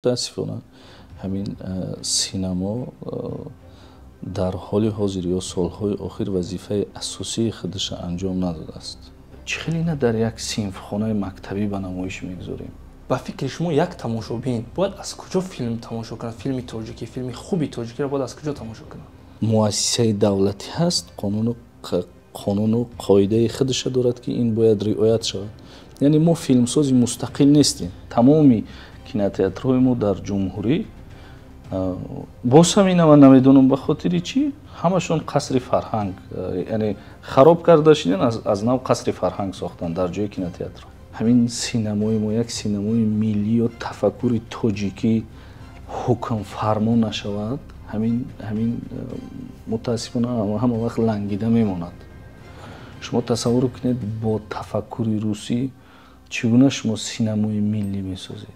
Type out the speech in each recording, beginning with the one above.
Мутаассифона, ҳамин синамо дар ҳоли ҳозир ё солҳои охир вазифаи асосии худашро анҷом надодааст. Чӣ хеле ина дар як синфхонаи мактабӣ ба намоиш мегузорем. Ба фикри шумо, як тамошобин бояд аз куҷо филм тамошо кунад? Филми тоҷикӣ, филми хуби тоҷикиро бояд аз куҷо тамошо кунад? Муассисаи давлатӣ ҳаст, қонуну қоидаи худаша дорад, ки ин бояд риоят шавад. Яъне мо филмсози мустақил нестем. Тамоми кинотеатрҳои мо дар ҷумҳурӣ, боз ҳам ина ман намедонам ба хотири чӣ, ҳамашон қасри фарҳанг, яъне хароб карда шидан, аз нав қасри фарҳанг сохтанд дар ҷои кинотеатр. Ҳамин синамои мо як синамои миллӣ ё тафаккури тоҷикӣ ҳукмфармо нашавад, ҳамин мутаассифона ҳама вақт лангида мемонад. Шумо тасаввур кунед, бо тафаккури русӣ чӣ гуна шумо синамои миллӣ месозед?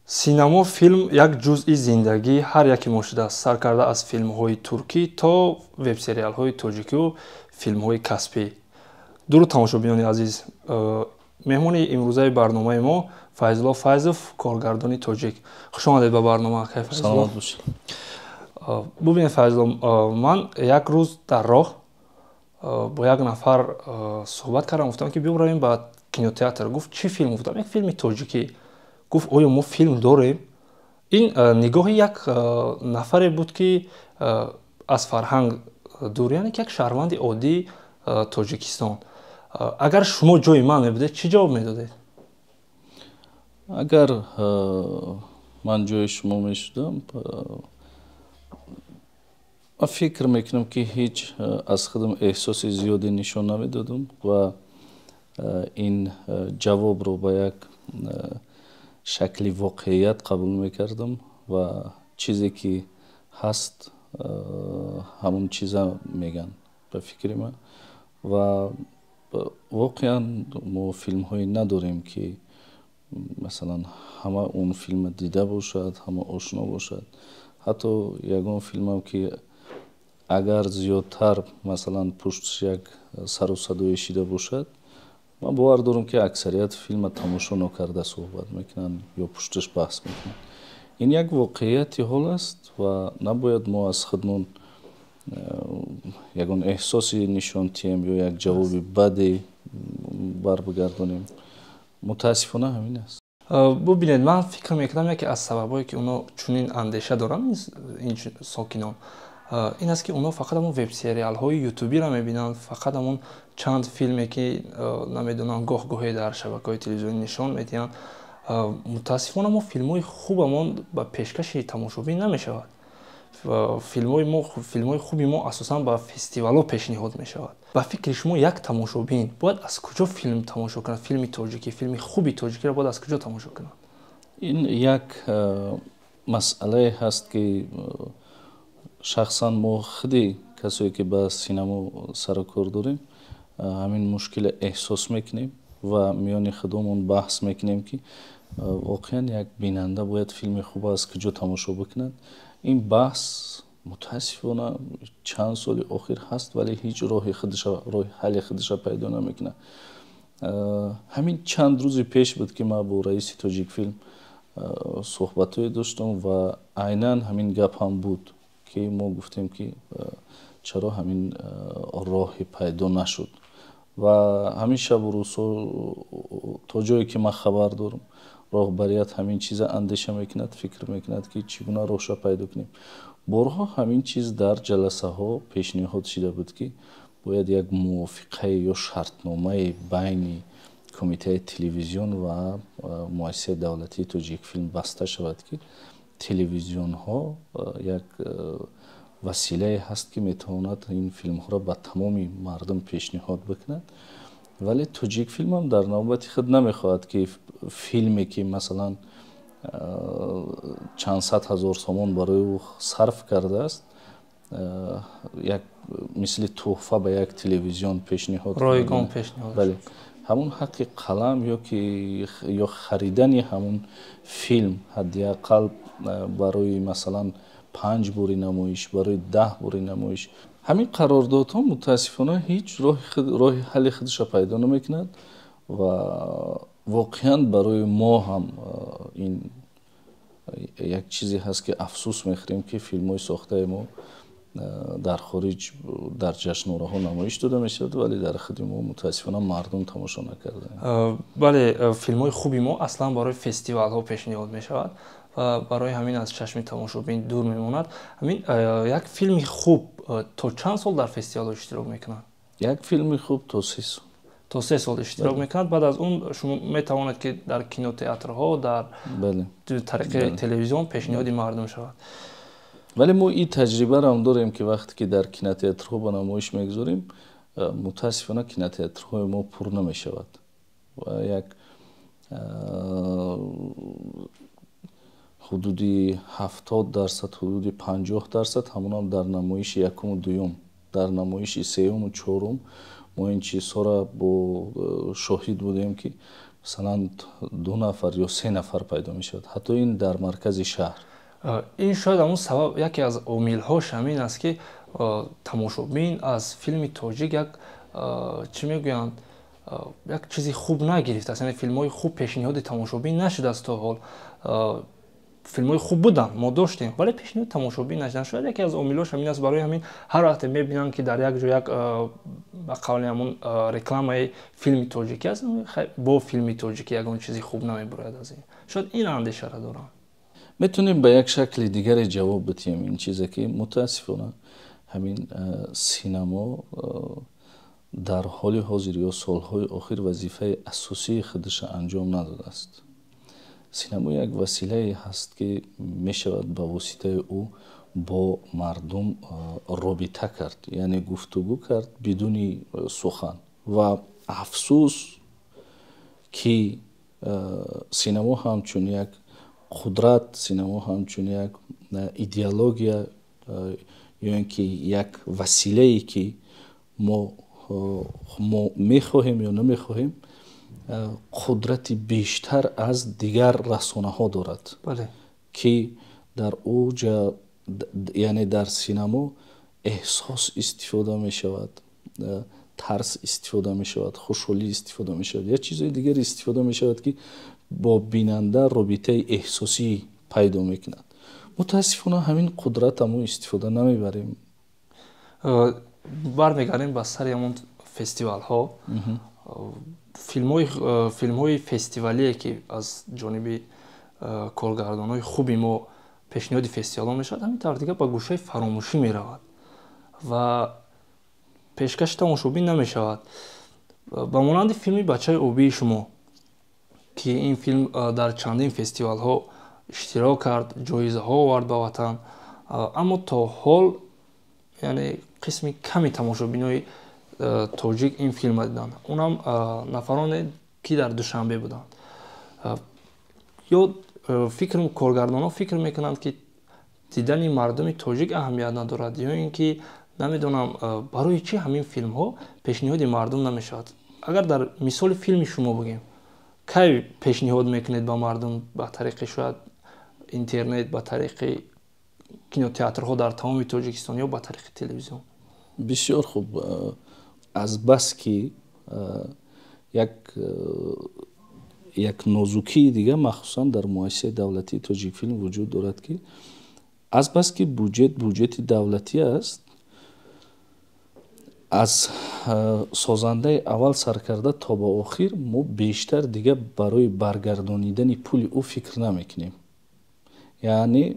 Синамо, филм як ҷузъи зиндагии ҳар яке мо шудааст, сар карда аз филмҳои туркӣ то вебсериалҳои тоҷикию филмҳои касбӣ. Дуруд, тамошобинони азиз! Меҳмони имрӯзаи барномаи мо Файзулло Файзов, коргардони тоҷик. Хуш омадед ба барнома, акай Файзулло. Бубинед, Файзулло, ман як рӯз дар роҳ бо як нафар суҳбат кардам, гуфтам, ки биё равем ба кинотеатр. Гуфт: «Чӣ филм?» Гуфтам: «Як филми тоҷикӣ». Гуфт: «Оё мо филм дорем?» Ин нигоҳи як нафаре буд, ки аз фарҳанг дур, яъне ки як шаҳрванди оддии Тоҷикистон. Агар шумо ҷои ман мебудед, чӣ ҷавоб медодед? Агар ман ҷои шумо мешудам, ман фикр мекунам, ки ҳеҷ аз худам эҳсоси зиёде нишон намедодам ва ин ҷавобро ба як шакли воқеият қабул мекардам ва чизе ки ҳаст, ҳамон чиза мегӯянд, ба фикри ман. Ва воқеан мо филмҳое надорем, ки масалан ҳама он филма дида бошад, ҳама ошно бошад. Ҳатто ягон филмам, ки агар зиёдтар масалан пушташ як сару садое шида бошад, ман бовар дорам, ки аксарият филма тамошо нокарда суҳбат мекунанд ё пушташ баҳс мекунанд. Ин як воқеияти ҳол аст ва набояд мо аз худмон ягон эҳсосе нишон диҳем ё як ҷавоби баде барбигардонем. Мутаассифона, ҳамин аст. Бубинед, ман фикр мекунам, яке аз сабабҳое, ки онҳо чунин андеша доранд, ин сокинон, ин аст, ки онҳо фақат ҳамон вебсериалҳои ютубиро мебинанд, фақат ҳамон чанд филме, ки намедонам, гоҳ гоҳе дар шабакаҳои телевизионӣ нишон медиҳанд. Мутаассифона, мо филмҳои хубамон ба пешкаши тамошобин намешавад. Филмҳои мо, филмҳои хуби мо асосан ба фестивалҳо пешниҳод мешавад. Ба фикри шумо, як тамошобин бояд аз куҷо филм тамошо кунад? Филми тоҷикӣ, филми хуби тоҷикиро бояд аз куҷо тамошо кунад? Ин як масъалае ҳаст, ки шахсан мо худи касое, ки ба синамо сару кор дорем, ҳамин мушкилро эҳсос мекунем ва миёни худомон баҳс мекунем, ки воқеан як бинанда бояд филми хуб аз куҷо тамошо бикунад. Ин баҳс мутаассифона чанд соли охир ҳаст, вале ҳеҷ роҳи худша, роҳи ҳалли худша пайдо намекунад. Ҳамин чанд рӯзи пеш буд, ки ман бо раиси Тоҷикфилм суҳбатҳое доштам ва айнан ҳамин гап ҳам буд, ки мо гуфтем, ки чаро ҳамин роҳе пайдо нашуд. Ва ҳамин шабу рӯзҳо, то ҷое ки ман хабар дорам, роҳбарият ҳамин чиза андеша мекунад, фикр мекунад, ки чӣ гуна роҳша пайдо кунем. Борҳо ҳамин чиз дар ҷаласаҳо пешниҳод шида буд, ки бояд як мувофиқае ё шартномае байни кумитаи телевизион ва муассисаи давлатии Тоҷикфилм баста шавад, ки телевизионҳо як василае ҳаст, ки метавонад ин филмҳоро ба тамоми мардум пешниҳод бикунад. Вале Тоҷикфилмам дар навбати худ намехоҳад, ки филме, ки масалан чанд сад ҳазор сомон барои ӯ сарф кардааст, як мисли тӯҳфа ба як телевизион пешниҳод. Ройгон пешниҳод. Бале, ҳамун ҳаққи қалам ё ки ё харидани ҳамун филм ҳадди ақал барои масалан 5 бори намоиш, барои 10 бори намоиш. Ҳамин қарордодҳо мутаассифона ҳеҷ роҳи ҳалли худашро пайдо намекунад ва воқеан барои мо ҳам ин як чизе ҳаст, ки афсӯс мехӯрем, ки филмҳои сохтаи мо дар хориҷ дар ҷашнвораҳо намоиш дода мешавад, вале дар худи мо мутаассифона мардум тамошо накардаанд. Бале, филмҳои хуби мо аслан барои фестивалҳо пешниҳод мешавад ва барои ҳамин аз чашми тамошобин дур мемонад. Ҳамин як филми хуб то чанд сол дар фестивалҳо иштирок мекунад? Як филми хуб то 3 сол. То 3 сол иштирок мекунад. Баъд аз он шумо метавонед, ки дар кинотеатрҳо, дар тариқи телевизион пешниҳоди мардум шавад. Вале мо ин таҷрибаро ҳам дорем, ки вақте ки дар кинотеатрҳо ба намоиш мегузорем, мутаассифона кинотеатрҳои мо пур намешавад ва як ҳудуди 70%, ҳудуди 50% ҳамонам дар намоиши якуму дуюм, дар намоиши сеюму чорум мо ин чизҳоро бо шоҳид будем, ки масалан 2 нафар ё 3 нафар пайдо мешавад, ҳатто ин дар маркази шаҳр. Ин шояд ҳамун сабаб, яке аз омилҳош ҳамин аст, ки тамошобин аз филми тоҷик як чӣ мегӯянд, як чизи хуб нагирифтааст, яъне филмҳои хуб пешниҳоди тамошобин нашудааст то ҳол. Филмҳои хуб буданд, мо доштем, вале пешниҳоди тамошобин нашуданд. Шояд яке аз омилҳош ҳамин аст. Барои ҳамин ҳар вақте мебинанд, ки дар як ҷо як ба қавли ҳамун рекламаи филми тоҷикӣ аст, бо филми тоҷикӣ ягон чизи хуб намебурояд аз ин. Шояд ин андешаро доранд. Метавонем ба як шакли дигаре ҷавоб бидиҳем ин чизе, ки мутаассифона ҳамин синамо дар ҳоли ҳозир ё солҳои охир вазифаи асосии худашро анҷом надодааст. Синамо як василае ҳаст, ки мешавад ба воситаи ӯ бо мардум робита кард, яъне гуфтугӯ кард бидуни сухан. Ва афсӯс, ки синамо ҳамчун як қудрат, синамо ҳамчун як идеология ё ин ки як василае, ки мо мехоҳем ё намехоҳем, қудрати бештар аз дигар расонаҳо дорад, ки дар ӯ яъне дар синамо эҳсос истифода мешавад, тарс истифода мешавад, хушҳолӣ истифода мешавад, як чизҳои дигар истифода мешавад, ки бо бинанда робитаи эҳсосӣ пайдо мекунад. Мутаассифона ҳамин қудрата мо истифода намебарем. Бармегардем ба сари ҳамон фестивалҳо. Филмҳои фестивалие, ки аз ҷониби коргардонҳои хуби мо пешниҳоди фестивалҳо мешавад, ҳамин тавр дигар ба гӯшаи фаромӯшӣ меравад ва пешкаши тамошобин намешавад. Ба монанди филми «Бачаи обии» шумо, ки ин филм дар чандин фестивалҳо иштирок кард, ҷоизаҳо овард ба ватан, аммо то ҳол яъне қисми ками тамошобинои тоҷик ин филмро диданд, унам нафароне, ки дар Душанбе буданд. Ё фикр коргардонҳо фикр мекунанд, ки дидани мардуми тоҷик аҳамият надорад, ё ин ки намедонам, барои чӣ ҳамин филмҳо пешниҳоди мардум намешавад? Агар дар мисоли филми шумо бигем, кай пешниҳод мекунед ба мардум, ба тариқи шояд интернет, ба тариқи кинотеатрҳо дар тамоми Тоҷикистон ё ба тариқи телевизион? Бисёр хуб. Азбаски як нозукии дига махсусан дар муассисаи давлатии «Тоҷикфилм» вуҷуд дорад, ки азбаски буҷет буҷети давлатӣ аст, аз созандаи аввал сар карда то ба охир мо бештар дигар барои баргардонидани пули ӯ фикр намекунем. Яъне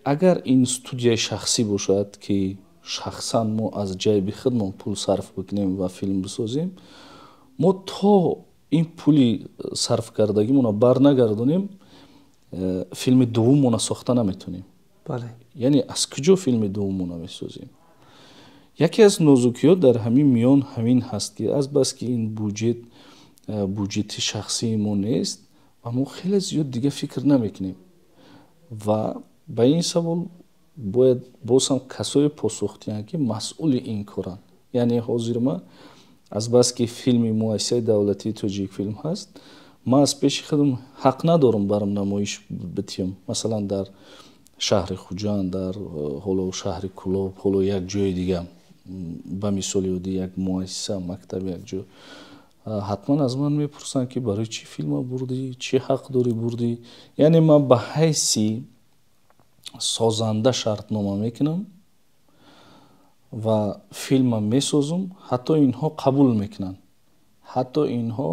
агар ин студияи шахсӣ бошад, ки шахсан мо аз ҷайби худмон пул сарф бикунем ва филм бисозем, мо то ин пули сарф кардагимонро барнагардонем, филми дуввумона сохта наметонем. Яъне аз куҷо филми дуввумона месозем? Яке аз нозукиҳо дар ҳамин миён ҳамин ҳаст, ки азбаски ин буҷет буҷети шахсии мо нест ва мо хеле зиёд дига фикр намекунем. Ва ба ин савол бояд боз ҳам касое посух диҳанд, ки масъули ин коранд. Яъне ҳозир ма азбаски филми муассисаи давлатии «Тоҷикфилм» ҳаст, ман аз пеши худам ҳақ надорам барам намоиш битиҳам, масалан, дар Шаҳри Хуҷанд, дар ҳоло шаҳри Кӯлоб, ҳоло як ҷои дига, ба мисоли оддӣ, як муассиса, мактаб, як ҷо, ҳатман аз ман мепурсанд, ки барои чӣ филма бурдӣ, чӣ ҳақ дорӣ бурдӣ. Яъне ман ба ҳайси созанда шартнома мекунам ва филма месозум. Ҳатто инҳо қабул мекунанд, ҳатто инҳо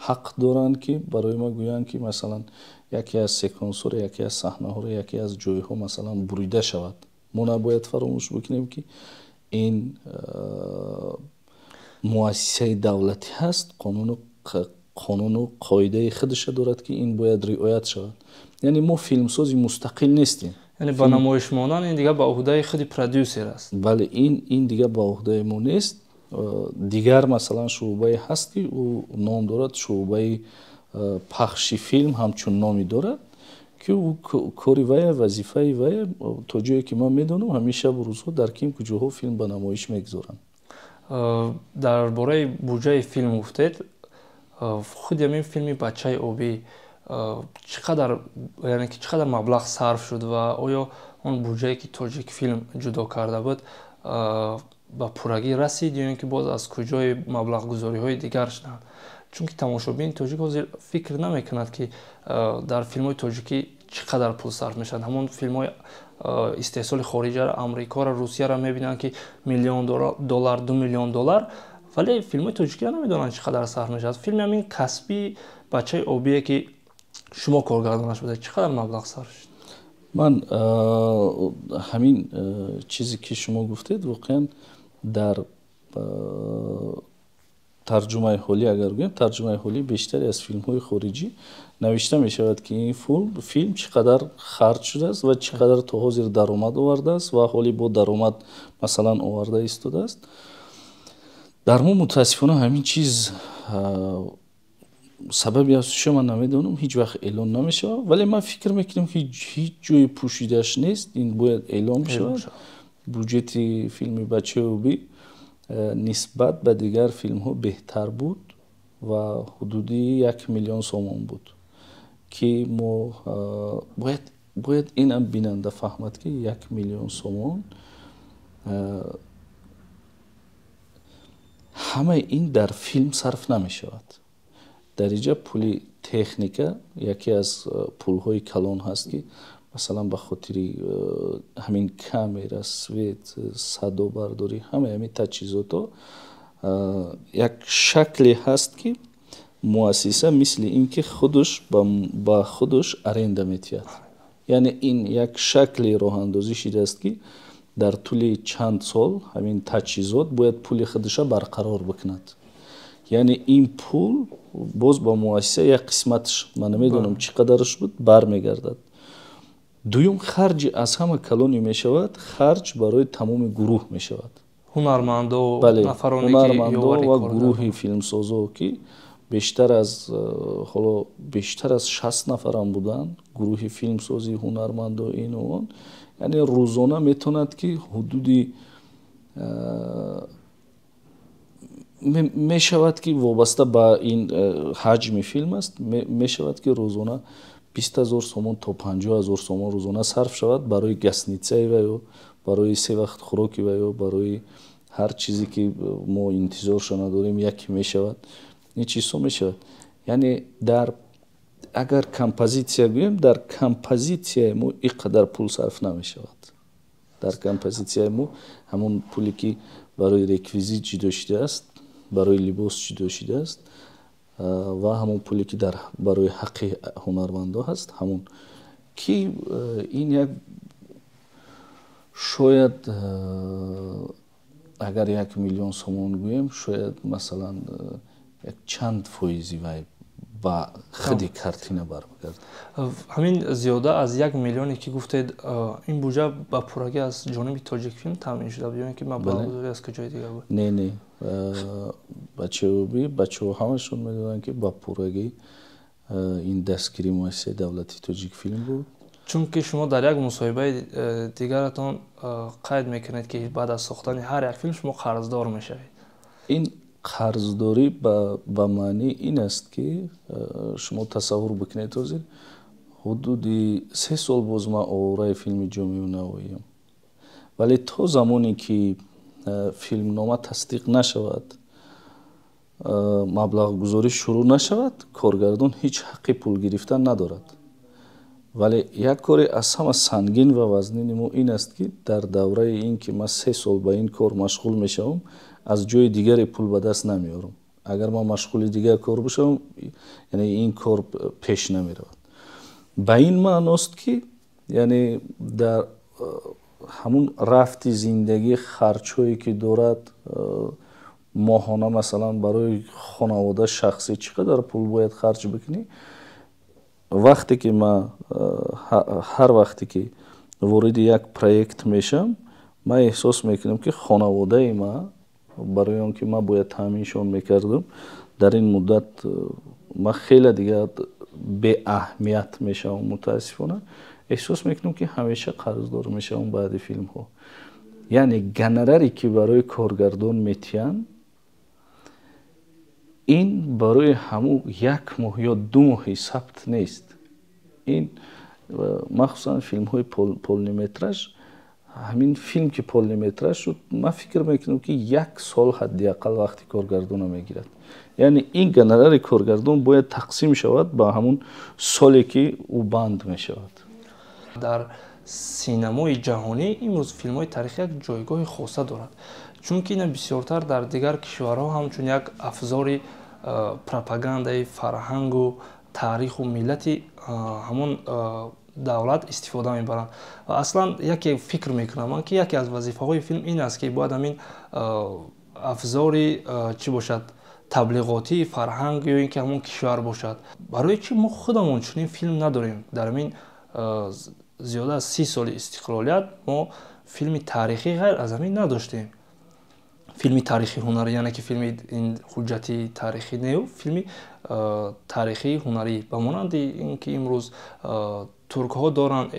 ҳақ доранд, ки барои ма гӯянд, ки масалан яке аз секвенсҳоро, яке аз саҳнаҳоро, яке аз ҷойҳо масалан бурида шавад. Мо набояд фаромӯш бикунем, ки ин муассисаи давлатӣ ҳаст, қонуну қоидаи худаша дорад, ки ин бояд риоят шавад. Яъне мо филмсози мустақил нестем. Яъне ба намоиш мондан ин дигар ба уҳдаи худи продюсер аст. Бале, ин дигар ба уҳдаи мо нест. Дигар масалан шӯъбае ҳаст, ки ӯ ном дорад, шӯъбаи пахши филм ҳамчун номе дорад, ки ӯ кори вая, вазифаи вая, то ҷое ки ман медонам, ҳамин шабу рӯзҳо дар ким куҷоҳо филм ба намоиш мегузоранд. Дар бораи буҷаи филм гуфтед. Худи ҳамин филми «Бачаи обӣ» чӣ қадар, яъне ки чӣ қадар маблағ сарф шуд ва оё он буҷае, ки «Тоҷикфилм» ҷудо карда буд, ба пуррагӣ расид ё ин ки боз аз куҷои маблағгузориҳои дигар шуданд? Чунки тамошобини тоҷик ҳозир фикр намекунад, ки дар филмҳои тоҷикӣ чӣ қадар пул сарф мешавад. Ҳамон филмҳои истеҳсоли хориҷаро, Амрикоро, Русияро мебинанд, ки миллион доллар, 2 миллион доллар, вале филмҳои тоҷикиро намедонанд, чӣ қадар сарф мешавад. Филми ҳамин касбии «Бачаи обие», ки шумо коргардонаш будед, чӣ қадар маблағ сарф шуд? Ман ҳамин чизе, ки шумо гуфтед, воқеан дар тарҷумаи ҳолӣ агар гӯем, тарҷумаи ҳолӣ бештаре аз филмҳои хориҷӣ навишта мешавад, ки ин филм чӣ қадар харҷ шудааст ва чӣ қадар то ҳозир даромад овардааст ва ҳоли бо даромад масалан оварда истодааст. Дар мо мутаассифона ҳамин чиз, сабаби асосиша ман намедонам, ҳеҷ вақт эълон намешавад. Вале ман фикр мекунам, ки ҳеҷ ҷои пӯшидааш нест, ин бояд эълон бишавад. Буҷети филми «Бачаи обӣ» нисбат ба дигар филмҳо беҳтар буд ва ҳудуди 1 миллион сомон буд, ки мо бояд инам бинанда фаҳмад, ки 1 миллион сомон ҳамаи ин дар филм сарф намешавад. Дар инҷа пули техника яке аз пулҳои калон ҳаст, ки масалан ба хотири ҳамин камера, свет, садобардорӣ, ҳамаи ҳамин таҷҳизото як шакле ҳаст, ки муассиса мисли ин ки худаш ба худаш аренда метиҳад. Яъне ин як шакли роҳандозӣ шидааст, ки дар тӯли чанд сол ҳамин таҷҳизот бояд пули худаша барқарор бикунад. Яъне ин пул боз ба муассиса як қисматш, ман намедонам чӣ қадараш буд, бармегардад. Дуюм, харҷи аз ҳама калоне мешавад, харҷ барои тамоми гурӯҳ мешавад. Ҳунармандо. Бале, ҳунармандо ва гурӯҳи филмсозо, ки бештар аз ҳоло бештар аз 60 нафарам буданд, гурӯҳи филмсозӣ, ҳунармандо, ину он. Яъне рӯзона метавонад, ки ҳудуди мешавад, ки вобаста ба ин ҳаҷми филм аст, мешавад, ки рӯзона 20 000 сомон то 50 000 сомон рӯзона сарф шавад барои гостиницаи ва ё барои се вақт хӯроки ва ё барои ҳар чизе, ки мо интизоршо надорем, яке мешавад, ин чизҳо мешавад. Яъне дар агар композитсия гӯем, дар композитсияи мо ин қадар пул сарф намешавад. Дар композитсияи мо ҳамон пуле, ки барои реквизит ҷудо шудааст, барои либос ҷудо шудааст ва ҳамон пуле, ки барои ҳаққи ҳунармандо ҳаст, ҳамон ки ин як шояд агар 1 миллион сомон гӯем, шояд масалан як чанд фоизи вай ба худи картина бармегардад. Ҳамин зиёда аз 1 миллионе, ки гуфтед, ин буҷа ба пуррагӣ аз ҷониби «Тоҷикфилм» таъмин шуда буд ё ин ки маблағгузорӣ аз куҷои дигар буд? Не, «Бачаи обӣ», бачаҳо ҳамашон медонанд, ки ба пуррагӣ ин дастгирии муассисаи давлатии «Тоҷикфилм» буд. Чунки шумо дар як мусоҳибаи дигаратон қайд мекунед, ки баъд аз сохтани ҳар як филм шумо қарздор мешавед. Ин қарздорӣ ба маънии ин аст, ки шумо тасаввур бикунед, ҳозир Ҳудуди 3 сол боз ман овораи филми Ҷомеу Навоиям, вале то замоне ки филмнома тасдиқ нашавад, маблағгузорӣ шурӯъ нашавад, коргардон ҳеҷ ҳаққи пул гирифтан надорад. Вале як кори аз ҳама сангин ва вазнини мо ин аст, ки дар давраи ин ки ман 3 сол ба ин кор машғул мешавам, аз ҷои дигаре пул ба даст намеорам. Агар ман машғули дигар кор бошавам, яъне ин кор пеш намеравад. Ба ин маъност, ки яъне дар ҳамун рафти зиндагӣ, харҷҳое ки дорад моҳона, масалан, барои хонавода, шахсӣ чӣ қадар пул бояд харҷ бикунӣ. Вақте ки ман, ҳар вақте ки вориди як проект мешавам, ман эҳсос мекунам, ки хонаводаи ман, барои он ки ман бояд таъминшон мекардам, дар ин муддат ман хеле дигар беаҳамият мешавам. Мутаассифона, эҳсос мекунам, ки ҳамеша қарздор мешавам баъди филмҳо. Яъне гонораре ки барои коргардон метиҳанд, ин барои ҳамун як моҳ ё 2 моҳи сабт нест. Ин махсусан филмҳои полный метраж. Ҳамин филм ки полный метраж шуд, ман фикр мекунам, ки як сол ҳадди ақал вақти коргардона мегирад. Яъне ин гонорари коргардон бояд тақсим шавад ба ҳамун соле ки ӯ банд мешавад. Дар синамои ҷаҳонӣ имрӯз филмҳои таърихӣ як ҷойгоҳи хоса дорад, чунки ина бисёртар дар дигар кишварҳо ҳамчун як афзори пропагандаи фарҳангу таъриху миллати ҳамон давлат истифода мебаранд. Ва аслан яке фикр мекунам ман, ки яке аз вазифаҳои филм ин аст, ки бояд ҳамин афзори чӣ бошад, таблиғотии фарҳанг ё ин ки ҳамон кишвар бошад. Барои чӣ мо худамон чунин филм надорем? Дар ҳамин зиёда аз 30 соли истиқлолият мо филми таърихӣ ғайр аз ҳамин надоштем. Филми таърихи ҳунарӣ, яъне ки филми ин ҳуҷҷати таърихӣ нею, филми таърихии ҳунарӣ, ба монанди ин ки имрӯз туркҳо доранд,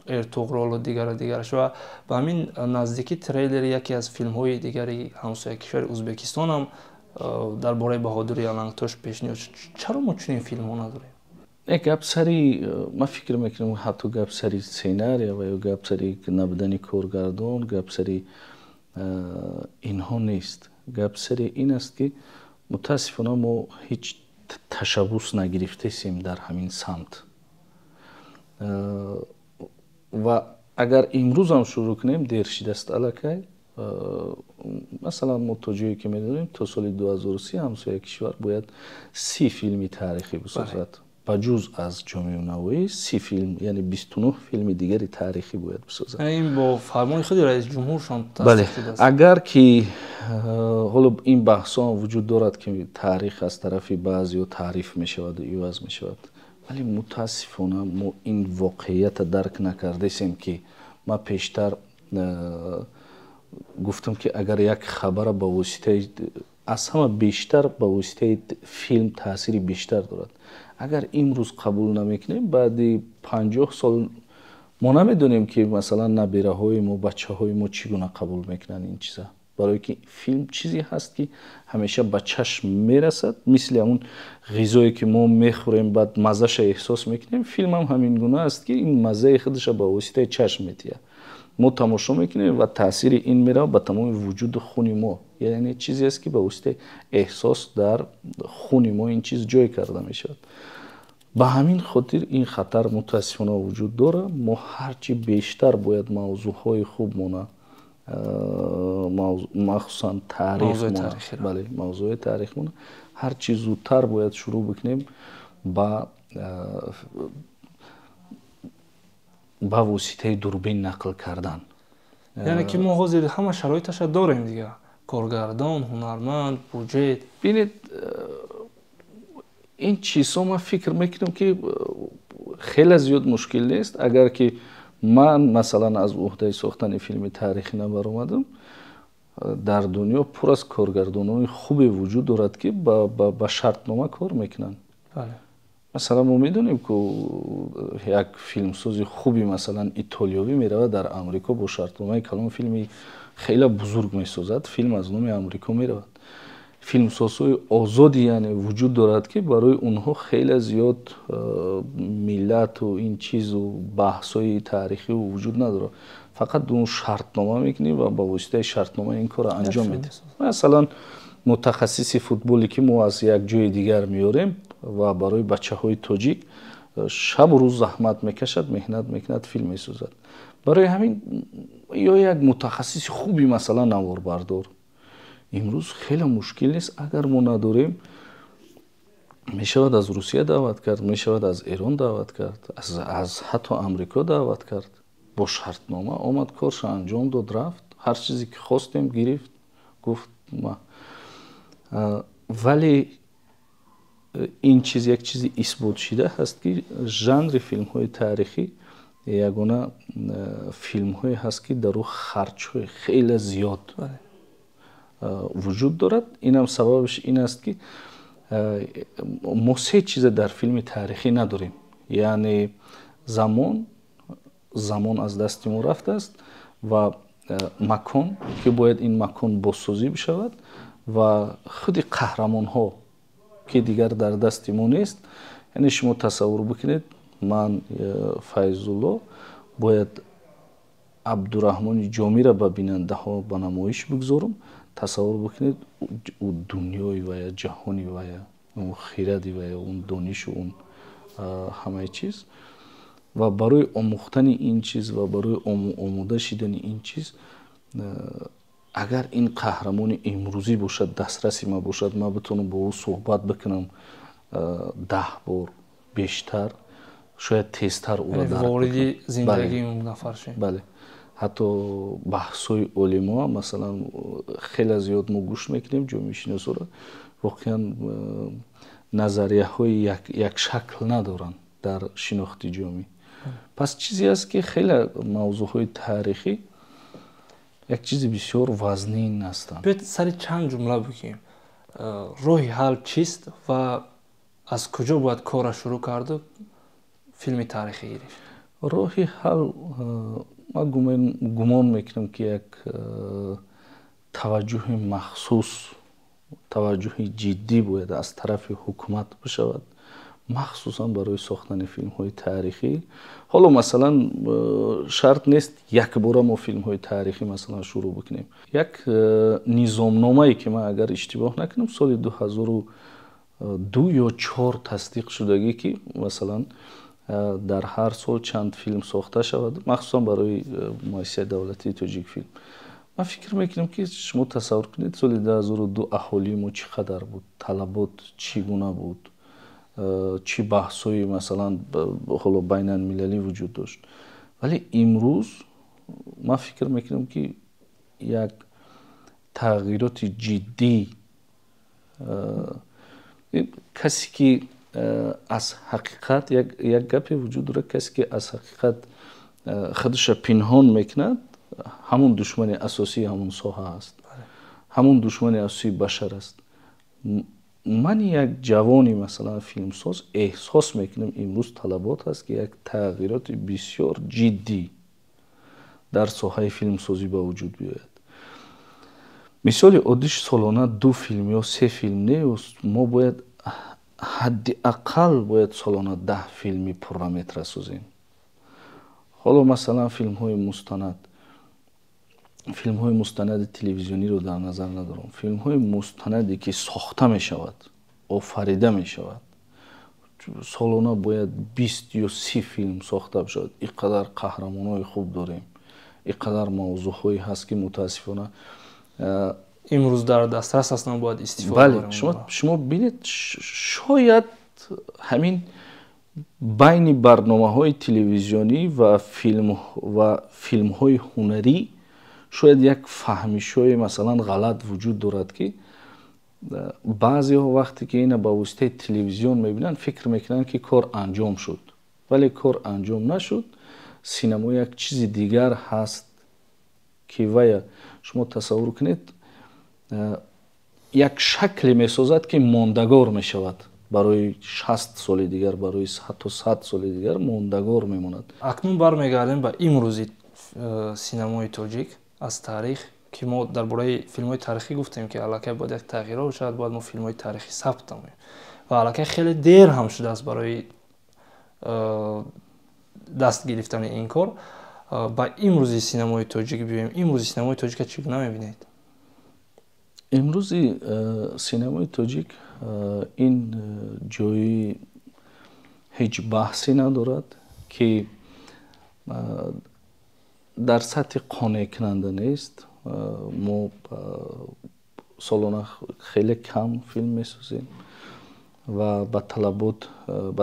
Эртуғролу дигара дигараш. Ва ба ҳамин наздикӣ трейлери яке аз филмҳои дигари ҳамсоя кишвари Ӯзбекистон ҳам дар бораи Баҳодури Ялангтош пешниҳод шуд. Чаро мо чунин филмҳо надорем? Э, гап сари, ман фикр мекунам, ҳатто гап сари сценария ва ё гап сари набудани коргардон, гап сари инҳо нест. Гап сари ин аст, ки мутаассифона мо ҳеҷ ташаббус нагирифтесем дар ҳамин самт. Ва агар имрӯзам шурӯъ кунем, дер шидааст аллакай. Масалан, мо то ҷое ки медонем, то соли 2030 ҳамсоя кишвар бояд 30 филми таърихӣ бисозад. Ба ҷуз аз Ҷомеу Навоӣ 30 филм, яъне 29 филми дигари таърихӣ бояд бисозад. Ин бо фармони худи раисҷумҳуршон. Бале, агар ки ҳоло ин баҳсҳо вуҷуд дорад, ки таърих аз тарафи баъзеҳо таъриф мешаваду иваз мешавад, вале мутаассифона мо ин воқеията дарк накардесем, ки ман пештар гуфтам, ки агар як хабара ба воситаи, аз ҳама бештар ба воситаи филм таъсири бештар дорад. Агар имрӯз қабул намекунем, баъди 50 сол мо намедонем, ки масалан набираҳои мо, бачаҳои мо чӣ гуна қабул мекунанд ин чиза. Барое ки филм чизе ҳаст, ки ҳамеша ба чашм мерасад. Мисли ҳамун ғизое ки мо мехӯрем, баъд маззаша эҳсос мекунем, филмам ҳамин гуна аст, ки ин маззаи худаша ба воситаи чашм метиҳад. Мо тамошо мекунем ва таъсири ин меравад ба тамоми вуҷуду хуни мо. Яъне чизест, ки ба воситаи эҳсос дар хуни мо ин чиз ҷой карда мешавад. Ба ҳамин хотир ин хатар мутаассифона вуҷуд дорад. Мо ҳарчи бештар бояд мавзӯъҳои хубмона, махсусан таърих, бале, мавзӯи таърихмона ҳарчи зудтар бояд шурӯъ бикунем ба воситаи дурбин нақл кардан. Яъне ки мо ҳозир ҳама шароиташа дорем дига: коргардон, ҳунарманд, буҷет. Бинед, ин чизҳо, ман фикр мекунам, ки хеле зиёд мушкил нест. Агар ки ман, масалан, аз уҳдаи сохтани филми таърихӣ набаромадам, дар дунё пур аз коргардонони хубе вуҷуд дорад, ки ба шартнома кор мекунанд. Масалан, мо медонем, ку як филмсози хуби, масалан, итолиёвӣ меравад дар Амрико, бо шартномаи калон филми хеле бузург месозад, филм аз номи Амрико меравад. Филмсозҳои озоди, яъне, вуҷуд дорад, ки барои онҳо хеле зиёд миллату ин чизу баҳсҳои таърихию вуҷуд надорад. Фақат он шартнома мекунӣ ва ба воситаи шартнома ин корро анҷом медиҳӣ. Масалан, мутахассиси футболе, ки мо аз як ҷои дигар меорем ва барои бачаҳои тоҷик шабу рӯз заҳмат мекашад, меҳнат мекунад, филм месозад. Барои ҳамин ё як мутахассиси хуби, масалан, наворбардор имрӯз хеле мушкил нест. Агар мо надорем, мешавад аз Русия даъват кард, мешавад аз Эрон даъват кард, аз ҳатто Амрико даъват кард. Бо шартнома омад, корша анҷом дод, рафт, ҳар чизе ки хостем, гирифт, гуфт. Вале ин чиз як чизи исботшида ҳаст, ки жанри филмҳои таърихӣ ягона филмҳое ҳаст, ки дар ӯ харҷҳои хеле зиёд вуҷуд дорад. Инам сабабаш ин аст, ки мо се чиза дар филми таърихӣ надорем, яъне замон, замон аз дасти мо рафтааст, ва макон, ки бояд ин макон бозсозӣ бишавад, ва худи қаҳрамонҳо, ки дигар дар дасти мо нест. Яъне шумо тасаввур бикунед, ман, Файзулло, бояд Абдураҳмони Ҷомиро ба бинандаҳо ба намоиш бигзорам. Тасаввур бикунед, ӯ дунёи вая, ҷаҳони вая, он хиради вая, он донишу, он ҳамаи чиз. Ва барои омӯхтани ин чиз ва барои омода шидани ин чиз, агар ин қаҳрамони имрӯзӣ бошад, дастраси ма бошад, ман битавонам бо ӯ суҳбат бикунам 10 бор бештар, шояд тезтар ӯро вориди зиндагии он нафар шавем. Бале, ҳатто баҳсҳои олимоа, масалан, хеле зиёд мо гӯш мекунем ҷомеашиносоро, воқеан назарияҳои якшакл надоранд дар шинохти ҷомӣ. Пас чизе аст, ки хеле мавзӯъҳои таърихӣ як чизи бисёр вазнин ҳастанд. Биёед, сари чанд ҷумла бигӯем, роҳи ҳал чист ва аз куҷо бояд корра шурӯъ карду филми таърихӣ гирифт? Роҳи ҳал, ман гумон мекунам, ки як таваҷҷӯҳи махсус, таваҷҷӯҳи ҷиддӣ бояд аз тарафи ҳукумат бишавад, махсусан барои сохтани филмҳои таърихӣ. Ҳоло, масалан, шарт нест якбора мо филмҳои таърихӣ, масалан, шурӯъ бикунем. Як низомномае, ки ман агар иштибоҳ накунам, соли 2002 ё 4 тасдиқ шудагӣ, ки масалан, дар ҳар сол чанд филм сохта шавад, махсусан барои муассисаи давлатии Тоҷикфилм. Ман фикр мекунам, ки шумо тасаввур кунед, соли 2002 аҳолии мо чӣ қадар буд, талабот чӣ гуна буд, чӣ баҳсҳои, масалан, ҳоло байналмилалӣ вуҷуд дошт. Вале имрӯз ман фикр мекунам, ки як тағйироти ҷиддӣ, касе ки аз ҳақиқат, як гапе вуҷуд дорад, касе ки аз ҳақиқат худша пинҳон мекунад, ҳамун душмани асосии ҳамун соҳа аст, ҳамун душмани асосии башар аст. Ман як ҷавони, масалан, филмсоз эҳсос мекунам, имрӯз талабот ҳаст, ки як тағйироти бисёр ҷиддӣ дар соҳаи филмсозӣ ба вуҷуд биёяд. Мисоли оддиш, солона ду филм ё се филм не, мо бояд ҳадди ақал бояд солона 10 филми пурраметра созем. Ҳоло, масалан, филмҳои мустанад, филмҳои мустанади телевизиониро дар назар надорам, филмҳои мустанаде, ки сохта мешавад, офарида мешавад, солона бояд 20 ё 30 филм сохта бишавад. Ин қадар қаҳрамонҳои хуб дорем, ин қадар мавзӯъҳое ҳаст, ки мутаассифона имрӯз дар дастрас ҳастанд, бояд истифода Бале, шумо бинед, шояд ҳамин байни барномаҳои телевизионӣ ва филмҳои ҳунарӣ шояд як фаҳмишҳои, масалан, ғалат вуҷуд дорад, ки баъзеҳо вақте ки ина ба воситаи телевизион мебинанд, фикр мекунанд, ки кор анҷом шуд. Вале кор анҷом нашуд. Синамо як чизи дигар ҳаст, ки вая, шумо тасаввур кунед, як шакле месозад, ки мондагор мешавад барои 60 соли дигар, барои ҳатто 100 соли дигар мондагор мемонад. Акнун бармегардем ба имрӯзи синамои тоҷик. Аз таърих Ки мо дар бораи филмҳои таърихӣ гуфтем, ки аллакай бояд як тағйирот шавад, бояд мо филмҳои таърихӣ сабт намоем ва аллакай хеле дер ҳам шудааст барои даст гирифтани ин кор. Ба имрӯзи синамои тоҷик биёем. Имрӯзи синамои тоҷика чӣ гуна мебинед? Имрӯзи синамои тоҷик ин ҷои ҳеҷ баҳсе надорад, ки дар сатҳи қонеъкунанда нест. Мо солона хеле кам филм месозем ва ба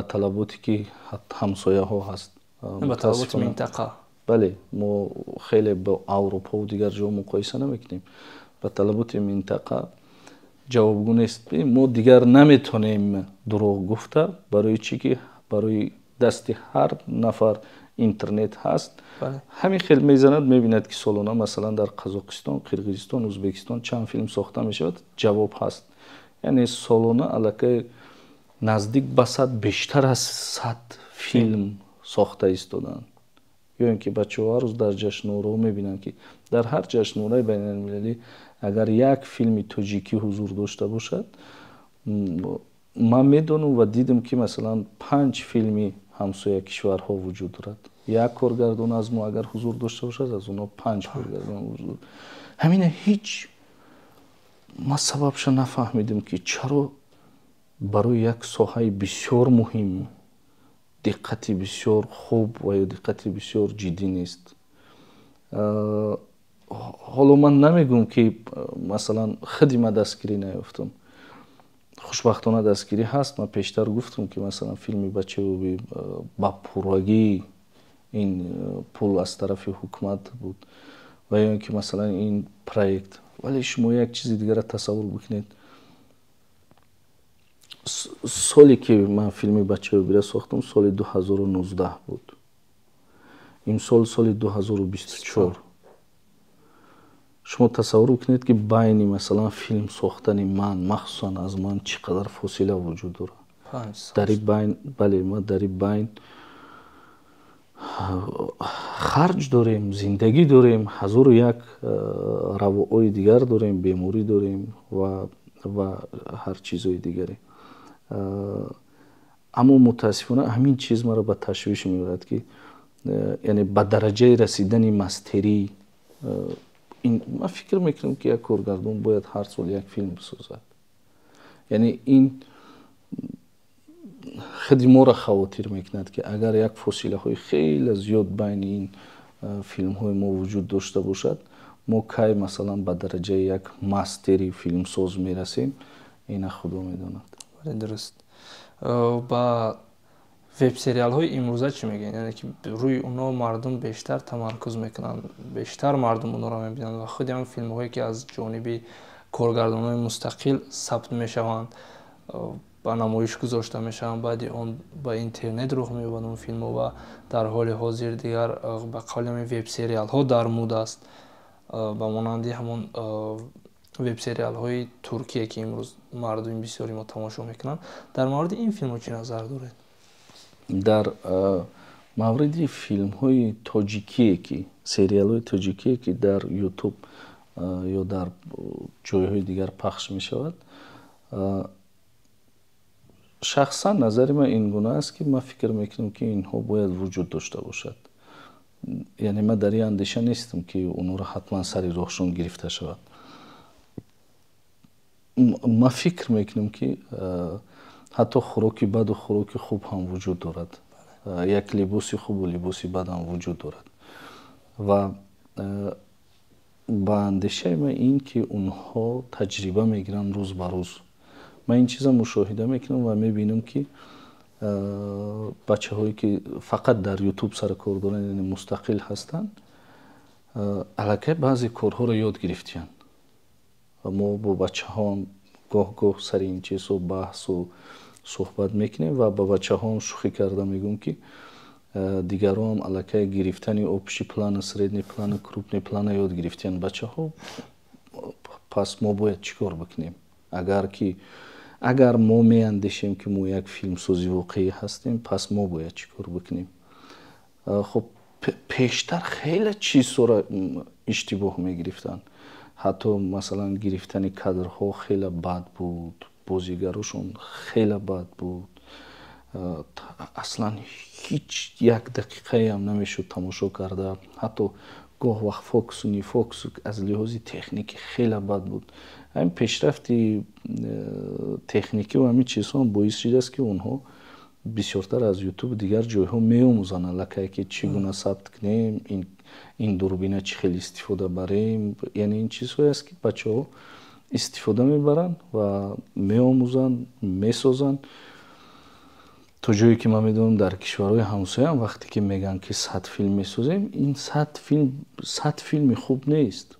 талаботе, ки ҳамсояҳо ҳаст, ба талаботи минтақа. Бале, мо хеле бо Аврупову дигар ҷо муқоиса намекунем, ба талаботи минтақа ҷавобгӯ нест. Мо дигар наметонем дурӯғ гуфта, барои чӣ ки барои дасти ҳар нафар интернет ҳаст, ҳамин хел мезанад, мебинад, ки солона, масалан, дар Қазоқистон, Қирғизистон, Ӯзбекистон чанд филм сохта мешавад. Ҷавоб ҳаст, яъне солона аллакай наздик ба 100, бештар аз 100 филм сохта истоданд. Ё ин ки бачаҳо ҳар рӯз дар ҷашнвораҳо мебинанд, ки дар ҳар ҷашнвораи байналмилалӣ агар як филми тоҷикӣ ҳузур дошта бошад, ман медонам ва дидам, ки, масалан, панҷ филми ҳамсоя кишварҳо вуҷуд дорад. Як коргардон аз мо агар ҳузур дошта бошад, аз онҳо панҷ коргардон вуҷуд. Ҳамина ҳеҷ ман сабабша нафаҳмидам, ки чаро барои як соҳаи бисёр муҳим диққати бисёр хуб ва ё диққати бисёр ҷиддӣ нест. Ҳоло ман намегӯм, ки, масалан, худи ман дастгирӣ наёфтам. Хушбахтона, дастгирӣ ҳаст. Ман пештар гуфтам, ки, масалан, филми «Бачаи ба пуррагӣ ин пул аз тарафи ҳукумат буд ва ё ин ки, масалан, ин проект. Вале шумо як чизи дигарро тасаввур бикунед: соле ки ман филми «Бачаи обира» сохтам, соли 2019 буд, имсол соли 2024. Шумо тасаввур кунед, ки байни, масалан, филм сохтани ман, махсусан аз ман, чӣ қадар фосила вуҷуд дорад. Дар ин байн, бале, ма дар ин байн харҷ дорем, зиндагӣ дорем, ҳазору як равоҳои дигар дорем, беморӣ дорем ва ҳар чизҳои дигаре. Аммо мутаассифона, ҳамин чиз маро ба ташвиш меорад, ки яъне ба дараҷаи расидани мастерӣ ман фикр мекунам, ки як коргардон бояд ҳар сол як филм бисозад. Яъне ин худи моро хавотир мекунад, ки агар як фосилаҳои хеле зиёд байни ин филмҳои мо вуҷуд дошта бошад, мо кай, масалан, ба дараҷаи як мастери филмсоз мерасем, ина Худо медонад. Дуруст. Ба вебсериалҳои имрӯза чӣ мегӯед? Яъне ки рӯи онҳо мардум бештар тамаркуз мекунанд, бештар мардум онҳоро мебинанд ва худи ҳам филмҳое, ки аз ҷониби коргардонҳои мустақил сабт мешаванд, ба намоиш гузошта мешаванд, баъди он ба интернет рух меёбанд он филмҳо. Ва дар ҳоли ҳозир дигар, ба қавли ҳамин, вебсериалҳо дар муд аст, ба монанди ҳамон вебсериалҳои Туркия, ки имрӯз мардуми бисёри мо тамошо мекунанд. Дар мавриди ин филмҳо чӣ назар доред? Дар мавриди филмҳои тоҷикие, ки сериалҳои тоҷикие, ки дар Ютуб ё дар ҷойҳои дигар пахш мешавад, шахсан назари ман ин гуна аст, ки ман фикр мекунам, ки инҳо бояд вуҷуд дошта бошад. Яъне ман дар ин андеша нестам, ки онҳоро ҳатман сари роҳшон гирифта шавад. Ман фикр мекунам, ки ҳатто хӯроки баду хӯроки хуб ҳам вуҷуд дорад, як либоси хубу либоси бад ҳам вуҷуд дорад. Ва ба андешаи ман ин ки онҳо таҷриба мегиранд рӯз ба рӯз. Ман ин чиза мушоҳида мекунам ва мебинам, ки бачаҳое, ки фақат дар Ютуб сари кор доранд, яъне мустақил ҳастанд, аллакай баъзе корҳоро ёд гирифтиянд. Мо бо бачаҳоам гоҳ гоҳ сари ин чизҳо баҳсу суҳбат мекунем ва ба бачаҳоам шӯхӣ карда мегӯм, ки дигароам аллакай гирифтани общий плана, средний плана, крупный плана ёд гирифтиянд бачаҳо, пас мо бояд чӣ кор бикунем? Агар ки агар мо меандешем, ки мо як филмсози воқеӣ ҳастем, пас мо бояд чӣ кор бикунем? Хуб, пештар хеле чизҳоро иштибоҳ мегирифтанд. Ҳатто, масалан, гирифтани кадрҳо хеле бад буд, бозигарошон хеле бад буд, аслан ҳеҷ як дақиқаеам намешуд тамошо карда. Ҳатто гоҳ вақт фокусу не фокусу, аз лиҳози техникӣ хеле бад буд. Ҳамин пешрафти техникиву ҳамин чизҳо боис шудааст, ки онҳо бисёртар аз Ютуб, дигар ҷойҳо меомӯзанд аллакай, ки чӣ гуна сабт кунем, ин дурбина чӣ хел истифода барем. Яъне ин чизҳое аст, ки бачаҳо истифода мебаранд ва меомӯзанд, месозанд. То ҷое ки ман медонам, дар кишварҳои ҳамсояам вақте ки мегӯянд, ки 100 филм месозем, ин 100 филм 100 филми хуб нест.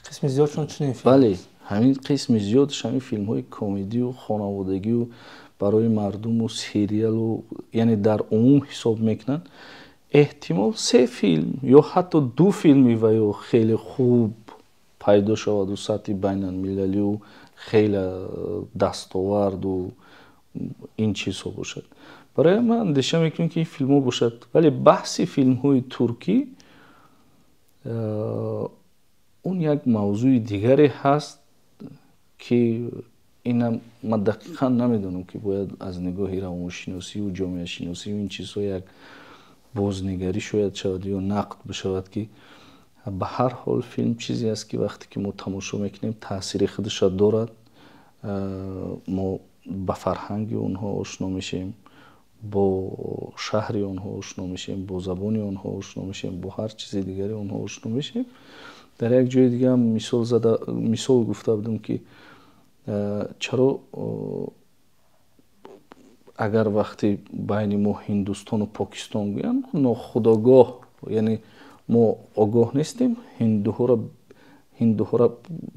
Қисми зиёдшон чунин филм. Бале, ҳамин қисми зиёдш ҳамин филмҳои комедию хонаводагию барои мардуму сериалу, яъне дар умум ҳисоб мекунанд, эҳтимол се филм ё ҳатто ду филми ва ё хеле хуб пайдо шаваду сатҳи байналмилалию хеле дастоварду ин чизҳо бошад. Барои ман андеша мекунем, ки ин филмҳо бошад. Вале баҳси филмҳои туркӣ, он як мавзӯи дигаре ҳаст, ки инам ман дақиқан намедонам, ки бояд аз нигоҳи равоншиносию ҷомеашиносию ин чизҳо як бознигарӣ шояд шавад ё нақд бишавад, ки ба ҳар ҳол филм чизе аст, ки вақте ки мо тамошо мекунем, таъсири худашро дорад. Мо ба фарҳанги онҳо ошно мешавем, бо шаҳри онҳо ошно мешавем, бо забони онҳо ошно мешавем, бо ҳар чизи дигари онҳо ошно мешавем. Дар як ҷои дигаам мисол зада, мисол гуфта будам, ки чаро агар вақте байни мо Ҳиндустону Покистон гӯянд, нохудогоҳ, яъне мо огоҳ нестем, ҳиндуҳоро